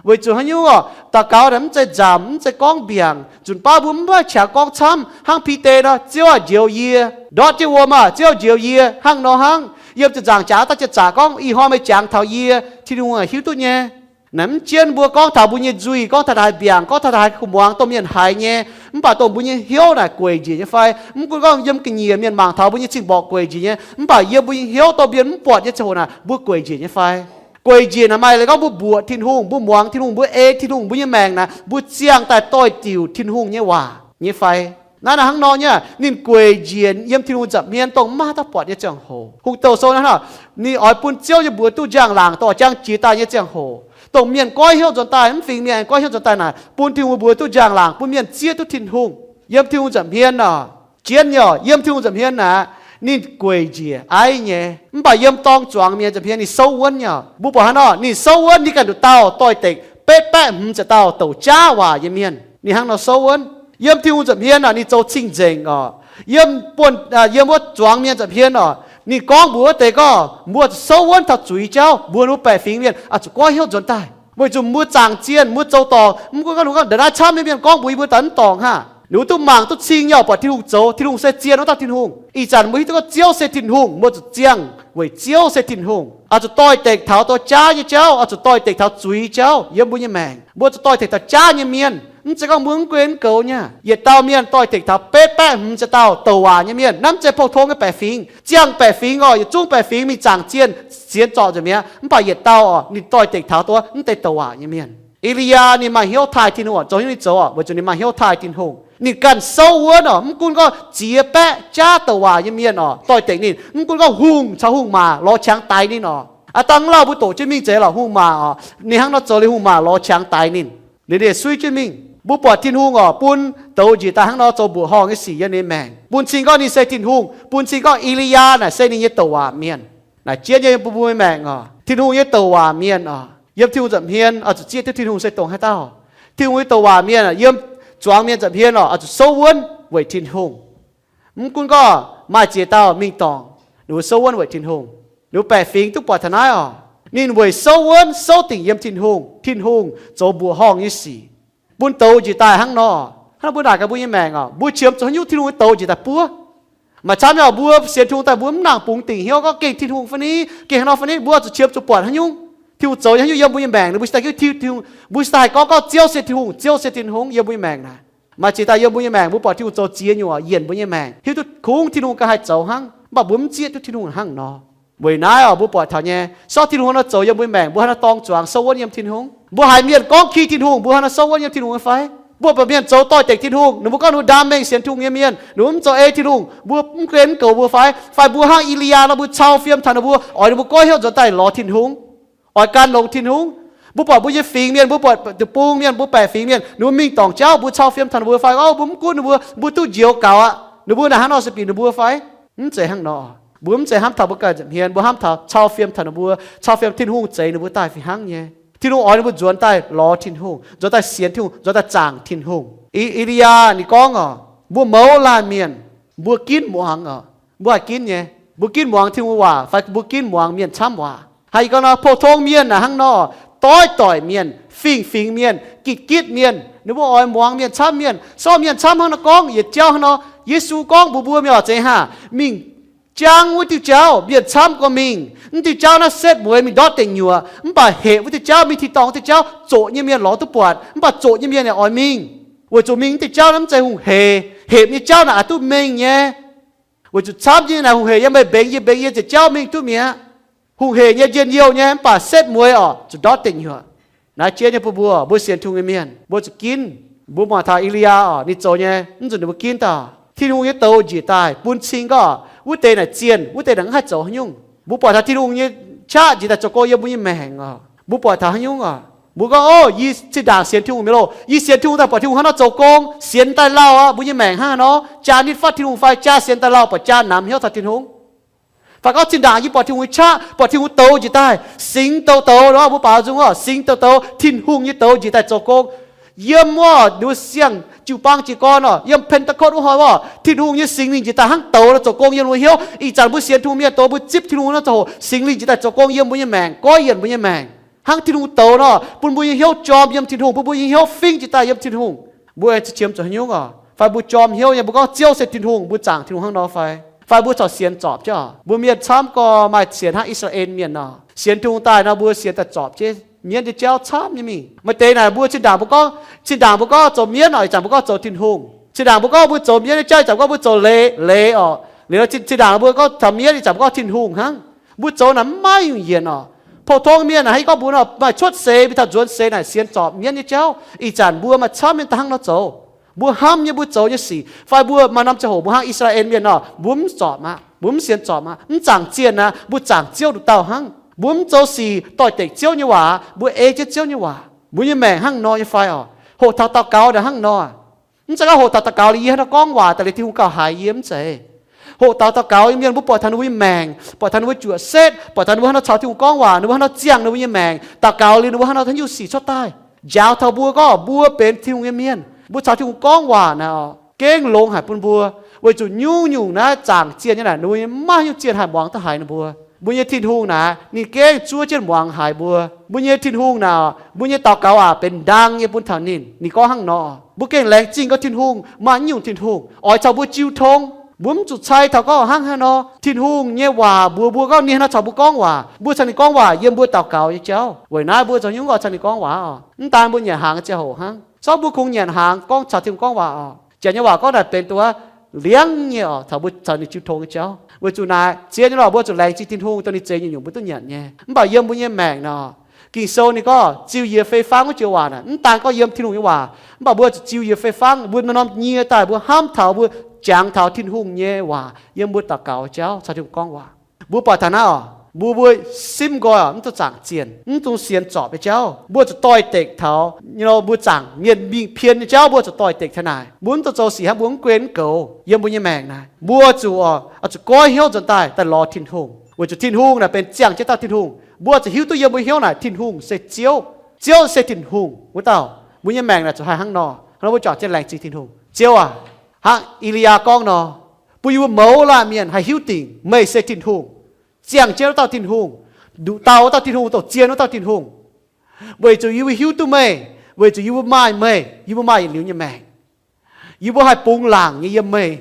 Weic zuqc haaix nyungc oc, daux gaux naaic mv zeiz nzamc, mv zeiz gorngv mbiaangc. Nzunc baav mbuo mv maaih qangx gorngv camv hnangv Bide nor, Ziouv aah, njoux yie. Ndortv jienv wuom aah, Ziouv njoux yie, hnangv nor hnangv. Yiem ziepc nzaangc jaax daaih ziepc zaqc gorngv, ih hnoi meih jangx taux yie, Tin-Hungh hiuv duqv nyei. Naaic mv jienv mbuo gorngv taux mbuo nyei nzuih, gorngv taux haaix mbiaangc, gorngv taux haaix kuv muangx dongh mienh haiz nyei, mv baac dongh mbuo nyei hnyouv naaic gueic njiec nyei fai? Mv gunv gorngv yiem ga'nyiec mienh mangc taux mbuo nyei cing-mborqc gueic njiec nyei, mv baac yiem mbuo nyei hnyouv dongh mienh mv buatc nyei ziangh hoc naaic mbuo gueic njiec nyei fai? Gueic njiec naaic maaih leiz gorngv mbuo mbuoqc Tin-Hungh, mbuo muangx Tin-Hungh, mbuo ei Tin-Hungh, mbuo nyei maengc naaic mbuo ziangh daaih doix-diuc Tin-Hungh nyei waac nyei fai? Naaiv naaic hnangv nor nyei, ninh gueic njiec yiem Tin-Hungh nza'hmien dongh maiv haaix dauh buatc nyei ziangh hoc. Hungh Douh Sou naaiv hnangv, ninh oix bun Ziouv nyei mbuox duqv njang-laangc dongh jangx jiex daaih nyei ziangh hoc, dongh mienh goiv hnyouv nzuonx daaih, mv fingx mienh goiv hnyouv nzuonx daaih naaic, bun Tin-Hungh mbuox duqv njang-laangc, bun mienh zieqv duqv Tin-Hungh. Yiem Tin-Hungh nza'hmien oc, jienv nyei oc, yiem Tin-Hungh nza'hmien naaic, ninh gueic njiec aiv nyei. Mv baac yiem dorng zuangx mienh nza'hmien ninh souv wuonv nyei oc. Mbuo buatc hnangv nor, ninh souv wuonv ninh ganh nduqc dauh doix-dekc betv baeqv hmz ziepc dauh douc jaav waac nyei mienh. Ninh hnangv nor souv wuonv. Yiem Tin-Hungh nza'hmien naaic ninh zoux cing-nzengc oc. Yiem buonv, yiem wuov zuangx mienh nza'hmien oc, ninh gorngv mbuox wuov deix gorngv, mbuo zuqc souv wuonv taux zuiz jauv, mbuo ninh mbuo baeqc fingx mienh oix zuqc goiv hnyouv nzuonx daaih. Weic zuqc mbuo zaangc zienh, mbuo zoux dorngc, mv gunv gorngv, gorngv ndongc naaiv camv nyei mienh gorngv mbuox yie mbuo daaih mv dorngc haah? Ninh mbuo duqv mangc duqv cing nyei oc, buatc Tin-Hungh zoux. Tin-Hungh se zien wuov dauh Tin-Hungh. Ih zanc mbuo hiuv duqv gorngv Ziouv se Tin-Hungh, mbuo zuqc ziangh weic Ziouv se Tin-Hungh. Oix zuqc doix-dekc taux doix jaav nyei jauv, oix zuqc doix-dekc taux zuiz jauv yiem mbuo nyei maengc. Mbuo zuqc doix-dekc taux jaav nyei mienh. Mv zeiz gorngv mbuo mv gunv goux nyei. Yietc dauh mienh doix-dekc taux betv baeqv hmz ziepc dauh douc waac nyei mienh. Naaiv mv zeiz pou-tong nyei baeqc fingx. Ziangh baeqc fingx oc, yietc zungv baeqc fingx mingh zaangc zienh, sienx zorc nzengc mi'aqv. Mv baac yietc dauh oc, ninh doix-dekc taux duqv mv deix douc waac nyei mienh. E^li^yaa ninh maaih hnyouv taaih Tin-Hungh oc, zoux hnyouv ninh zoux oc, weic zuqc ninh maaih hnyouv taaih Tin-Hungh. Ninh ganh souv wuonv oc, mv gunv gorngv ziex baeqv jaav douc waac nyei mienh oc doix-dekc ninh, mv gunv gorngv hungh caux hungh maac lorz qangx daix ninh oc. Aav dangh mv lauh mbuo doqc jienv mingh zeiz lorqc, hungh maac oc, ninh hnangv nor zoux liuz hungh maac lorz qangx daix ninh, liuz ninh suiv jienv mingh. Mbuo buatc Tin-Hungh oc, bun douz njiec daaih hnangv nor zoux mbuoqc horngh nyei sic yiem ninh maengc, bun cing gorngv ninh se Tin-Hungh, bun cing gorngv E^li^yaa naaic se ninh nyei douc waac mienh. Naaic jienv nyei bun mbuo nyei maengc oc, Tin-Hungh nyei douc waac mienh oc, yiem Tin-Hungh nza'hmien oix zuqc zieqv duqv Tin-Hungh se dongh haaix dauh. Tin-Hungh nyei douc waac mienh yiem Zuangx mienh nza'hmien oc, oix zuqc souv wuonv weic Tin-Hungh. Mv gunv gorngv maaih ziex dauh mingh dorngc, ninh mbuo souv wuonv weic Tin-Hungh. Ninh mbuo baeqc fingx duqv buatc taux naaiv oc. Ninh weic souv wuonv souv dingc yiem Tin-Hungh, Tin-Hungh zoux mbuoqc horngh nyei sic bun douz njiec daaih hnangv nor. Hnangv mbuo naaic gaax mbuo nyei maengc oc, mbuo qiemx zuqc haaix nyungc Tin-Hungh nyei douz njiec daaih buov? Maaih camv nyei oc, mbuo sienx Tin-Hungh daaih mbuo mv nangc bungx dingc hnyouv gorngv gengh Tin-Hungh fai ni, gengh haaix nor fai ni, mbuo zuqc qiemx zuqc buatc haaix nyungc Tin-Hungh zoux nyei haaix nyungc yiem mbuo nyei maengc, ninh mbuo cingx daaih hiuv Tin-Hungh, mbuo cingx daaih haih gorngv, gorngv Ziouv se Tin-Hungh, Ziouv se Tin-Hungh yiem mbuo nyei maengc naaic. Maaih ziex dauh yiem mbuo nyei maengc, mbuo buatc Tin-Hungh zoux ziex nyungc, yienc mbuo nyei maengc, hiuv duqv kungx Tin-Hungh ganh haih zoux hnangv, mv baac mbuo mv zieqv duqv Tin-Hungh hnangv nor. Weic naaiv oc, mbuo buatc taux nyei, sortv Tin-Hungh nor zoux yiem mbuo nyei maengc, mbuo hnangv nor dorng zuangx souv wuonv yiem Tin-Hungh. Mbuo haiz mienh gorngv ki Tin-Hungh, mbuo hnangv nor souv wuonv yiem Tin-Hungh nyei fai? Mbuo buatc mienh zoux doix-dekc Tin-Hungh, ninh mbuo gorngv ninh mbuo ndaam mengh sienx Tin-Hungh nyei mienh, ninh mbuo mv zoux ei Tin-Hungh, mbuo mv gunv goux mbuo fai? Fai mbuo hnangv E^li^yaa nor, mbuo cau fiem taux ninh mbuo, oix ninh mbuo goiv hnyouv nzuonx daaih lorz Tin-Hungh, oix gan longx Tin-Hungh? Mbuo buatc mbuo nyei fingx mienh, mbuo buatc deic-bung mienh, mbuo baeqc fingx mienh, ninh mbuo mingh dorngc jauv, mbuo cau fiem taux ninh mbuo fai? Orv, mbuo mv gunv ninh mbuo, mbuo duqv njoux gaux aqv. Ninh mbuo naaic hnangv nor se bieqc ninh mbuo fai? Mv zeiz hnangv nor. Mbuo mv zeiz hnamv taux mbuo ganh nza'hmien, mbuo hnamv taux cau fiem taux ninh mbuo, cau fiem Tin-Hungh zeix ninh mbuo daaih fih hnangv nyei. Tin-Hungh oix ninh mbuo nzuonx daaih lorz Tin-Hungh, nzuonx daaih sienx Tin-Hungh, nzuonx daaih zaangc Tin-Hungh. E, E^li^yaa ninh gorngv oc, mbuo mouz laanh mienh, mbuo ginv muangx oc. Mbuo haih ginv nyei. Mbuo ginv muangx Tin-Hungh waac fai mbuo ginv muangx mienh camv waac? Haiz gorngv nor, pou-tong mienh naaic hnangv nor, doix-doic mienh, fingx-fingx mienh, gitv-gitv mienh, ninh mbuo oix muangx mienh camv mienh. Sortv mienh camv hnangv nor gorngv, yietc jauv hnangv nor, Yesu gorngv mbuox mbuo mienh oc, zeiz haac, mingh jangv wuov diuh jauv, mienh camv gorngv mingh. Mv diuh jauv naaiv setv mueiz mingh ndortv deic nyuoqc, mv baac hepc wuov diuh jauv, mingh tin-dorngh wuov diuh jauv, zoqc nyei mienh lorz duqv buatc, mv baac zoqc nyei mienh yaac oix mingh. Weic zuqc mingh wuov diuh jauv naaiv mv zeiz hungh hec. Hepc nyei jauv naaic aqc duqv mengh nyei. Weic zuqc camv nyei naaic hungh hec yiem meih mbengx yie, mbengx yie, ziepc jauv mingh duqv mi'aqv. Hungh hec nyei, njien-youh nyei, mv baac setv mueiz oc, zuqc ndortv deic nyuoqc. Naaiv jiex nyei bun mbuo, mbuo sienx Tin-Hungh nyei mienh, mbuo zuqc ginv. Mbuo muangx taux E^li^yaa oc, ninh zoux nyei, mv zuqc ninh mbuo ginv dauh. Tin-Hungh nyei douz njiec daaih bun cing gorngv wuov deix naaic zienh, wuov deix naaic mv haih zoux haaix nyungc. Mbuo buatc taux Tin-Hungh nyei qaqv njiec daaih zoux gong yiem mbuo nyei maengc oc. Mbuo buatc taux haaix nyungc oc? Mbuo gorngv, Ov, yie zinh ndaangc sienx Tin-Hungh mi'aqv loh. Yie sienx Tin-Hungh daaih buatc Tin-Hungh hnangv nor zoux gong, sienx daaih lauh aqv. Mbuo nyei maengc hnangv haaix nor? Jaa nitv fatv Tin-Hungh fai jaa sienx daaih lauh, buatc jaa namx hnyouv taux Tin-Hungh? Fai gorngv zinh ndaangc yie buatc Tin-Hungh nyei qaqv, buatc Tin-Hungh douz njiec daaih, singx douz douz nor, mbuo baaux nzung oc, singx douz douz, Tin-Hungh nyei douz njiec daaih zoux gong. Yiem wuov ninh mbuo siang jiu-baang jiez gorn oc, yiem Pentecost wuov hnoi wuov, Tin-Hungh nyei Singx Lingh njiec daaih hnangv douz nor zoux gong yiem mbuo hnyouv. Ih zanc mbuo sienx Tin-Hungh mienh douz, mbuo zipv Tin-Hungh nor zoux hoc, Singx Lingh njiec daaih zoux gong yiem mbuo nyei maengc, goiv yienc mbuo nyei maengc. Hnangv Tin-Hungh douz nor, bun mbuo nyei hnyouv jorm yiem Tin-Hungh, bun mbuo nyei hnyouv fingx njiec daaih yiem Tin-Hungh. Mbuo aengx zuqc qiemx zuqc haaix nyungc oc? Fai mbuo jorm hnyouv nyei, mbuo gorngv Ziouv se Tin-Hungh, mbuo zaangc Tin-Hungh hnangv nor fai? Fai mbuo corc sienx zorpc jienv oc? Mbuo mienh camv gorx maaih sienx hnangv I^saa^laa^en Mienh nor, sienx Tin-Hungh daaih nor, mbuo sienx daaih zorpc jienv mienv nyei jauv camv nyei mingh. Maaih deix naaic mbuo zinh ndaangc mbuo gorngv, zinh ndaangc mbuo gorngv zoux mienv oc, ih zanc mbuo gorngv zoux Tin-Hungh. Zinh ndaangc mbuo gorngv mbuo zoux mienv nyei jauv, ih zanc mbuo gorngv mbuo zoux leiz, leiz oc. Liuz zinh ndaangc mbuo gorngv taux mienv, ih zanc mbuo gorngv Tin-Hungh hnangv. Mbuo zoux naaic mv maaih nyungc yienc oc. Pou-tong mienh naaic hnangv gorngv mbuo nor maaih cuotv seix mingh taux nzuonx seix naaic sienx zorpc mienv nyei jauv. Ih zanc mbuo maaih camv nyei daaih hnangv nor zoux. Mbuo hnamv nyei, mbuo zoux nyei sic, fai mbuo maaih norm ziangh hoc mbuo hnangv I^saa^laa^en Mienh nor, mbuo mv zorpc aqv, mbuo mv sienx zorpc aqv, mv zaangc zienh aqv, mbuo zaangc Ziouv nduqc dauh hnangv. Mbuo mv zoux sic doix-dekc Ziouv nyei waac, mbuo ei jienv Ziouv nyei waac. Mbuo nyei maengc hnangv nor nyei fai oc? Hoqc taux daux gaux naaic hnangv nor. Mv zeiz gorngv hoqc taux daux gaux liuz yie hnangv nor gorngv waac daaih liuz Tin-Hungh gauh haiz yie, mv zeiz. Hoqc taux daux gaux nyei mienh, mbuo buatc taux ninh mbuo nyei maengc, buatc taux ninh mbuo juoqc setv, buatc taux ninh mbuo hnangv nor caux Tin-Hungh gorngv waac, ninh mbuo hnangv nor ziangh ninh mbuo nyei maengc, daux gaux liuz ninh mbuo hnangv nor taux nyungc sic cuotv daaih. Njaaux taux mbuo gorngv mbuo benx Tin-Hungh nyei mienh, mbuo caux Tin-Hungh gorngv waac naaic oc, gengh longx haic bun mbuo. Weic zuqc nyungc-nyungc naaiv zaangc zienh nyei naaic, ninh mbuo nyei mv maaih nyungc zienh haih muangx duqv haiz ninh mbuo. Mbuo nyei Tin-Hungh naaic ninh gengh zuov jienv muangx haiz mbuo. Mbuo nyei Tin-Hungh naaic, mbuo nyei daux gaux aac benx ndaang nyei bun taux ninh. Ninh gorngv hnangv nor. Mbuo gengh laengz zingh gorngv Tin-Hungh maaih nyungc Tin-Hungh oix caux mbuo jiu tong. Mbuo mv zuqc cai taux gorngv hnangv haaix nor. Tin-Hungh nyei waac mbuox mbuo gorngv ninh hnangv nor caux mbuo gorngv waac, mbuo caux ninh gorngv waac yiem mbuo daux gaux nyei jauv. Weic naaiv mbuo zoux nyungc oix caux ninh gorngv waac oc. Mv daan mbuo nyanc hnaangx nyei ziangh hoc hnangv, sortv mbuo kungx nyanc hnaangx gorngv caux Tin-Hungh gorngv waac oc. Janx nyei waac gorngv naaic benx duqv liangv nyei oc, caux mbuo caux ninh jiu tong nyei jauv. Weic zuqc naaic ziex nyei lorqc, mbuo zuqc laengz zingh Tin-Hungh dongh ninh zeix nyungc-nyungc mbuo duqv nyanc nyei. Mv baac yiem mbuo nyei maengc nor, Ging-Sou ninh gorngv ziux yiez fei fangv wuov joux waac naaic, mv daan gorngv yiem Tin-Hungh nyei waac, mv baac mbuo zuqc ziux yiez fei fangv, mbuo norm-norm nyie daaih mbuo hnamv taux, mbuo jangx taux Tin-Hungh nyei waac yiem mbuo daux gaux jauv, caux Tin-Hungh gorngv waac. Mbuo buatc taux naaiv oc, mbuo, mbuo simv nqoi oc, mv dungx zaangc zienh, mv dungx sienx zorpc nyei jauv. Mbuo zuqc doix-dekc taux, you know, mbuo zaangc mienh mingh pien nyei jauv, mbuo zuqc doix-dekc taux naaic. Mbuo mv dungx zoux sic hnangv mbuo mv guen mv goux yiem mbuo nyei maengc naaic. Mbuo zuqc oc, oix zuqc goiv hnyouv nzuonx daaih, daaih lorz Tin-Hungh, weic zuqc Tin-Hungh naaic benx ziangh jienv dauh Tin-Hungh. Mbuo zuqc hiuv duqv yiem mbuo hnyouv naaic Tin-Hungh se Ziouv. Ziouv se Tin-Hungh wuov dauh. Mbuo nyei maengc naaic zuqc haih hnangv nor. Nor mbuo juangc jienv laengz zingh Tin-Hungh. Ziouv aac, hnangv E^li^yaa gorngv nor, bun yie mbuo mouz laanh mienh haih hiuv dingc meih se Tin-Hungh, ziangh jienv wuov dauh Tin-Hungh, nduqc dauh wuov dauh Tin-Hungh, douc zien wuov dauh Tin-Hungh. Weic zuqc yie mbuo hiuv duqv meih, weic zuqc yie mbuo maaih meih, yie mbuo maaih yietc liuz nyei maengc. Yie mbuo haih bungx laangc nyei yiem meih.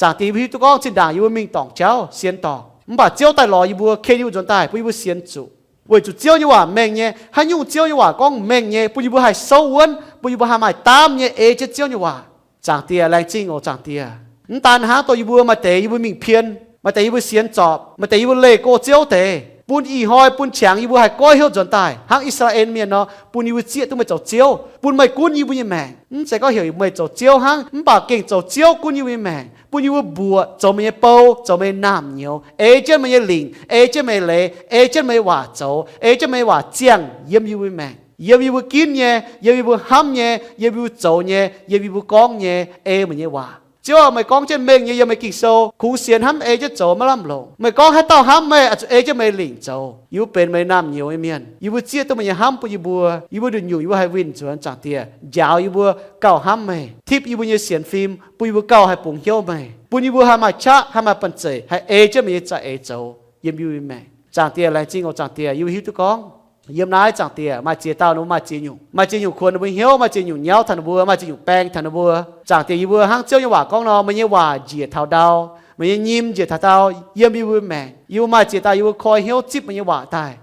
Zaangc Diex, yie mbuo hiuv duqv gorngv zinh ndaangc yie mbuo mingh dorngc jauv sienx dorngc, mv baac Ziouv daaih lorz yie mbuo, ken yie mbuo nzuonx daaih, bun yie mbuo sienx zuqc. Weic zuqc Ziouv nyei waac mengh nyei, haaix nyungc Ziouv nyei waac gorngv mengh nyei, bun yie mbuo haih souv wuonv, bun yie mbuo haih maaih daamv nyei ei jienv Ziouv nyei waac. Zaangc Diex, laengz zingh oc, Zaangc Diex. Mv daan hnangv, dongh yie mbuo maaih deix yie mbuo mingh pien, maaih deix yie mbuo sienx zorpc, maaih deix yie mbuo leih go Ziouv deix, bun ih hnoi bun qangx yie mbuo haih goiv hnyouv nzuonx daaih hnangv I^saa^laa^en Mienh nor, bun yie mbuo zieqv duqv meih zoux Ziouv, bun meih gunv yie mbuo nyei maengc. Mv zeiz gorngv heuc meih zoux Ziouv hnangv, mv baac gengh zoux Ziouv gunv yie mbuo nyei maengc, bun yie mbuo mbuoqc zoux meih nyei bou, zoux meih nyei naamh nyouz, ei jienv meih nyei lingc, ei jienv meih nyei leiz, ei jienv meih nyei waac zoux, ei jienv meih nyei waac ziangh yiem yie mbuo nyei maengc, yiem yie mbuo ginv nyei, yiem yie mbuo hnamv nyei, yiem yie mbuo zoux nyei, yiem yie mbuo gorngv nyei, ei meih nyei waac. Ziouv aac, meih gorngv jienv mengh nyei yiem meih Ging-Sou, kungx sienx hnamv ei jienv zoux maiv lamh longc. Meih gorngv haaix dauh hnamv meih, oix zuqc ei jienv meih lingc zoux. Yie mbuo benx meih nyei naamh nyouz nyei mienh, yie mbuo zieqv duqv meih nyei hnamv bun yie mbuo. Yie mbuo nduqc nyungc yie mbuo haih winh nzuonx, Zaangc Diex, njaaux yie mbuo gauh hnamv meih, tipv yie mbuo nyei sienx fim, bun yie mbuo gauh haih bungx hnyouv meih, bun yie mbuo haih maaih qaqv, haih maaih banh zeic, haih ei jienv meih nyei za'eix zoux yiem yie mbuo nyei maengc. Zaangc Diex, laengz zingh oc, Zaangc Diex. Yie mbuo hiuv duqv gorngv yiem naaiv, Zaangc Diex, maaih ziex dauh ninh mbuo maaih ziex nyungc, maaih ziex nyungc kuonx ninh mbuo hnyouv, maaih ziex nyungc nyauv taux ninh mbuo, maaih ziex nyungc baeng taux ninh mbuo. Zaangc Diex, yie mbuo hnangv Ziouv nyei waac gorngv nor, meih nyei waac njiec taux ndau, meih nyei nyim njiec taux ndau yiem yie mbuo maengc. Yie mbuo maaih ziex dauh yie mbuo koi hnyouv zipv meih nyei waac daaih,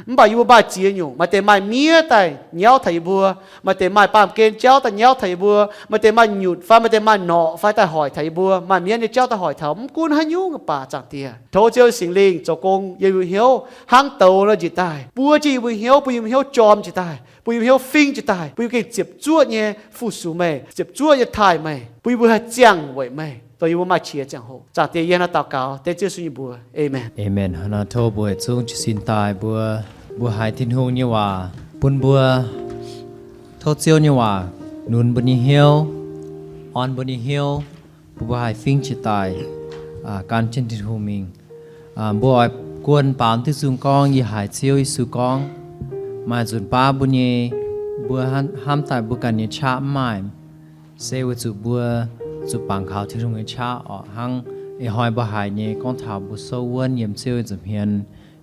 mv baac yie mbuo maaih ziex nyungc. Maaih deix maaih miev daaih nyauv taux yie mbuo, maaih deix maaih baamh gen jauv daaih nyauv taux yie mbuo, maaih deix maaih nyutc fai maaih deix maaih norqc fai daaih hoic taux yie mbuo, maaih miev nyei jauv daaih hoic taux. Mv gunv haaix nyungc baac, Zaangc Diex, tov Ziouv Singx Lingh zoux gong yiem yie mbuo hnyouv hnangv douz nor njiec daaih, buov jienv yie mbuo hnyouv, bun yie mbuo hnyouv jorm njiec daaih, bun yie mbuo hnyouv fingx njiec daaih, bun yie mbuo gengh ziepc zuoqv nyei fu-sux meih, ziepc zuoqv nyei taaih meih, bun yie mbuo haih ziangh weic meih dongh yie mbuo maaih qiex ziangh hoc. Zaangc Diex, yie hnangv naaiv daux gaux dengv Ziouv Yesu nyei mbuox. Aamen. Aamen. Hnangv naaiv tov mbuo zungv jiez sin daaih mbuo, mbuo haiz Tin-Hungh nyei waac bun mbuo. Tov Ziouv nyei waac nunc mbuo nyei hnyouv, orn mbuo nyei hnyouv, bun mbuo haih fingx jiex daaih gan jienv Tin-Hungh mingh. Mbuo oix guon baamz diuh nzung gorngv, yie haiz Ziouv Yesu gorngv, maaih nzunc baav mbuo nyei, mbuo hnamv daaih mbuo ganh nyei qaqv mv maaih, se weic zuqc mbuo zuqc bangc kaux Tin-Hungh nyei qaqv orqc. Hnangv ih hnoi mbuo haiz nyei gorngv taux mbuo souv wuonv yiem Ziouv nyei nza'hmien,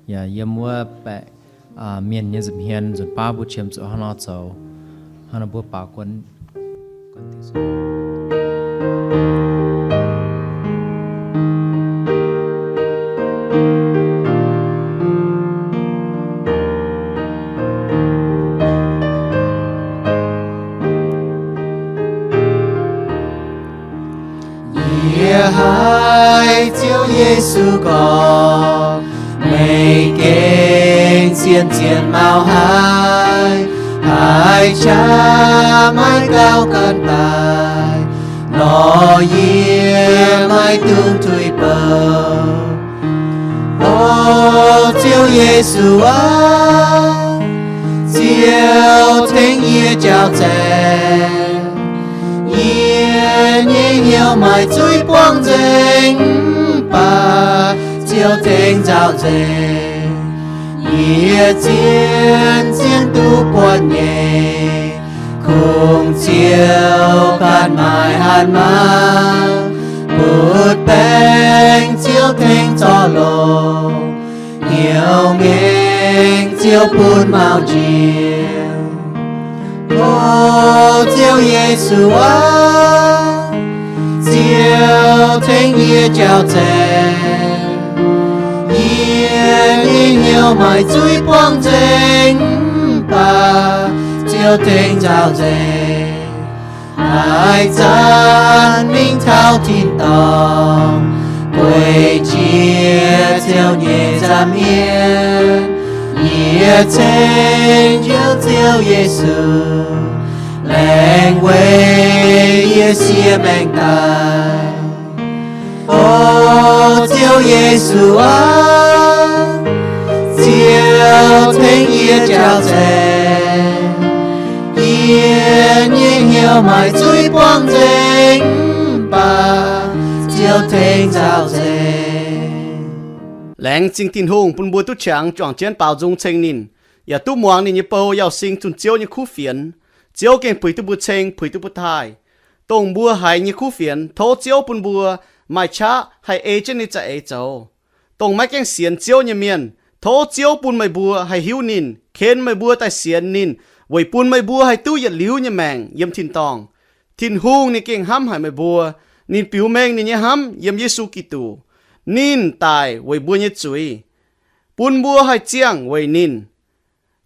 yaac yiem wuov baeqc mienh nyei nza'hmien, nzunc baav mbuo qiemx zuqc hnangv nor zoux. Hnangv nor mbuo baaux guon. Yie haiz Ziouv Yesu gorngv, meih gengh zien zien mau haiz, haiz qaqv maiv gauh ganh daaih, nor yie maiv dungx tuix bouc. O Ziouv Yesu aac, Ziouv tengx yie jauv zaeng. Yie nyei hnyouv maaih zuiz buangh nzengc, mv baac Ziouv tengx nzauh nzengc. Yie zien zien duqv buatc nyei, kungx Ziouv ganh maaih hatc maaz, butv baengc Ziouv tengx zorc longc, hnyouv ngaengc Ziouv bun mauc njiec. O Ziouv Yesu aac, Ziouv tengx yie jauv zaeng. Yie nyei hnyouv maaih zuiz buangh nzengc, mv baac Ziouv tengx nzauh nzengc. Haaix zanc mingh taux tin-dorngh, gueic jiex Ziouv nyei nza'hmien, yie ceng njoux Ziouv Yesu, laengz weic yie siev maengc daaih. O Ziouv Yesu aac, Ziouv tengx yie jauv zaeng. Yie nyei hnyouv maaih zuiz buangh nzengc, mv baac Ziouv tengx nzauh nzengc. Laengz zingh Tin-Hungh bun mbuo duqv qangx juangc jienv baaux nzung ceng ninh, yaac duqv muangx ninh nyei bou Yauh Sing zunh Ziouv nyei kuv fienx. Ziouv gengh puix duqv mbuo ceng, puix duqv mbuo taaih. Dongh mbuo haiz nyei kuv fienx, tov Ziouv bun mbuo maaih qaqv haih ei jienv ninh za'eix zoux. Dongh maiv gaengh sienx Ziouv nyei mienh, tov Ziouv bun meih mbuo haih hiuv ninh, ken meih mbuo daaih sienx ninh, weic bun meih mbuo haih duqv yietc liuz nyei maengc yiem tin-dorngh. Tin-Hungh ninh gengh hnamv haic meih mbuo. Ninh biux mengh ninh nyei hnamv yiem Yesu Giduc. Ninh daic weic mbuo nyei zuiz, bun mbuo haih ziangh weic ninh.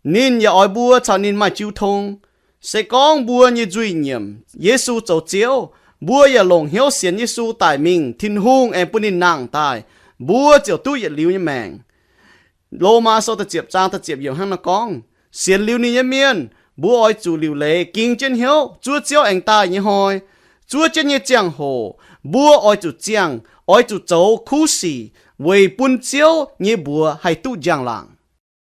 Ninh yaac oix mbuo caux ninh maaih jiu tong. Se gorngv mbuo nyei nzuih nyiemc Yesu zoux Ziouv, mbuo yaac longc hnyouv sienx Yesu daic mingh, Tin-Hungh aengx bun ninh nangh daaih, mbuo ziouc duqv yietc liuz nyei maengc. Lomaa Sou da'ziepc zaang da'ziepc yiemc hnangv naaiv gorngv, sienx liuz ninh nyei mienh, mbuo oix zuqc liuc leiz ging jienv hnyouv zuov Ziouv aengx daaih nyei hnoi. Zuov jienv nyei ziangh hoc, mbuo oix zuqc ziangh, oix zuqc zoux kuv sic weic bun Ziouv nyei mbuox haih duqv njang-laangc.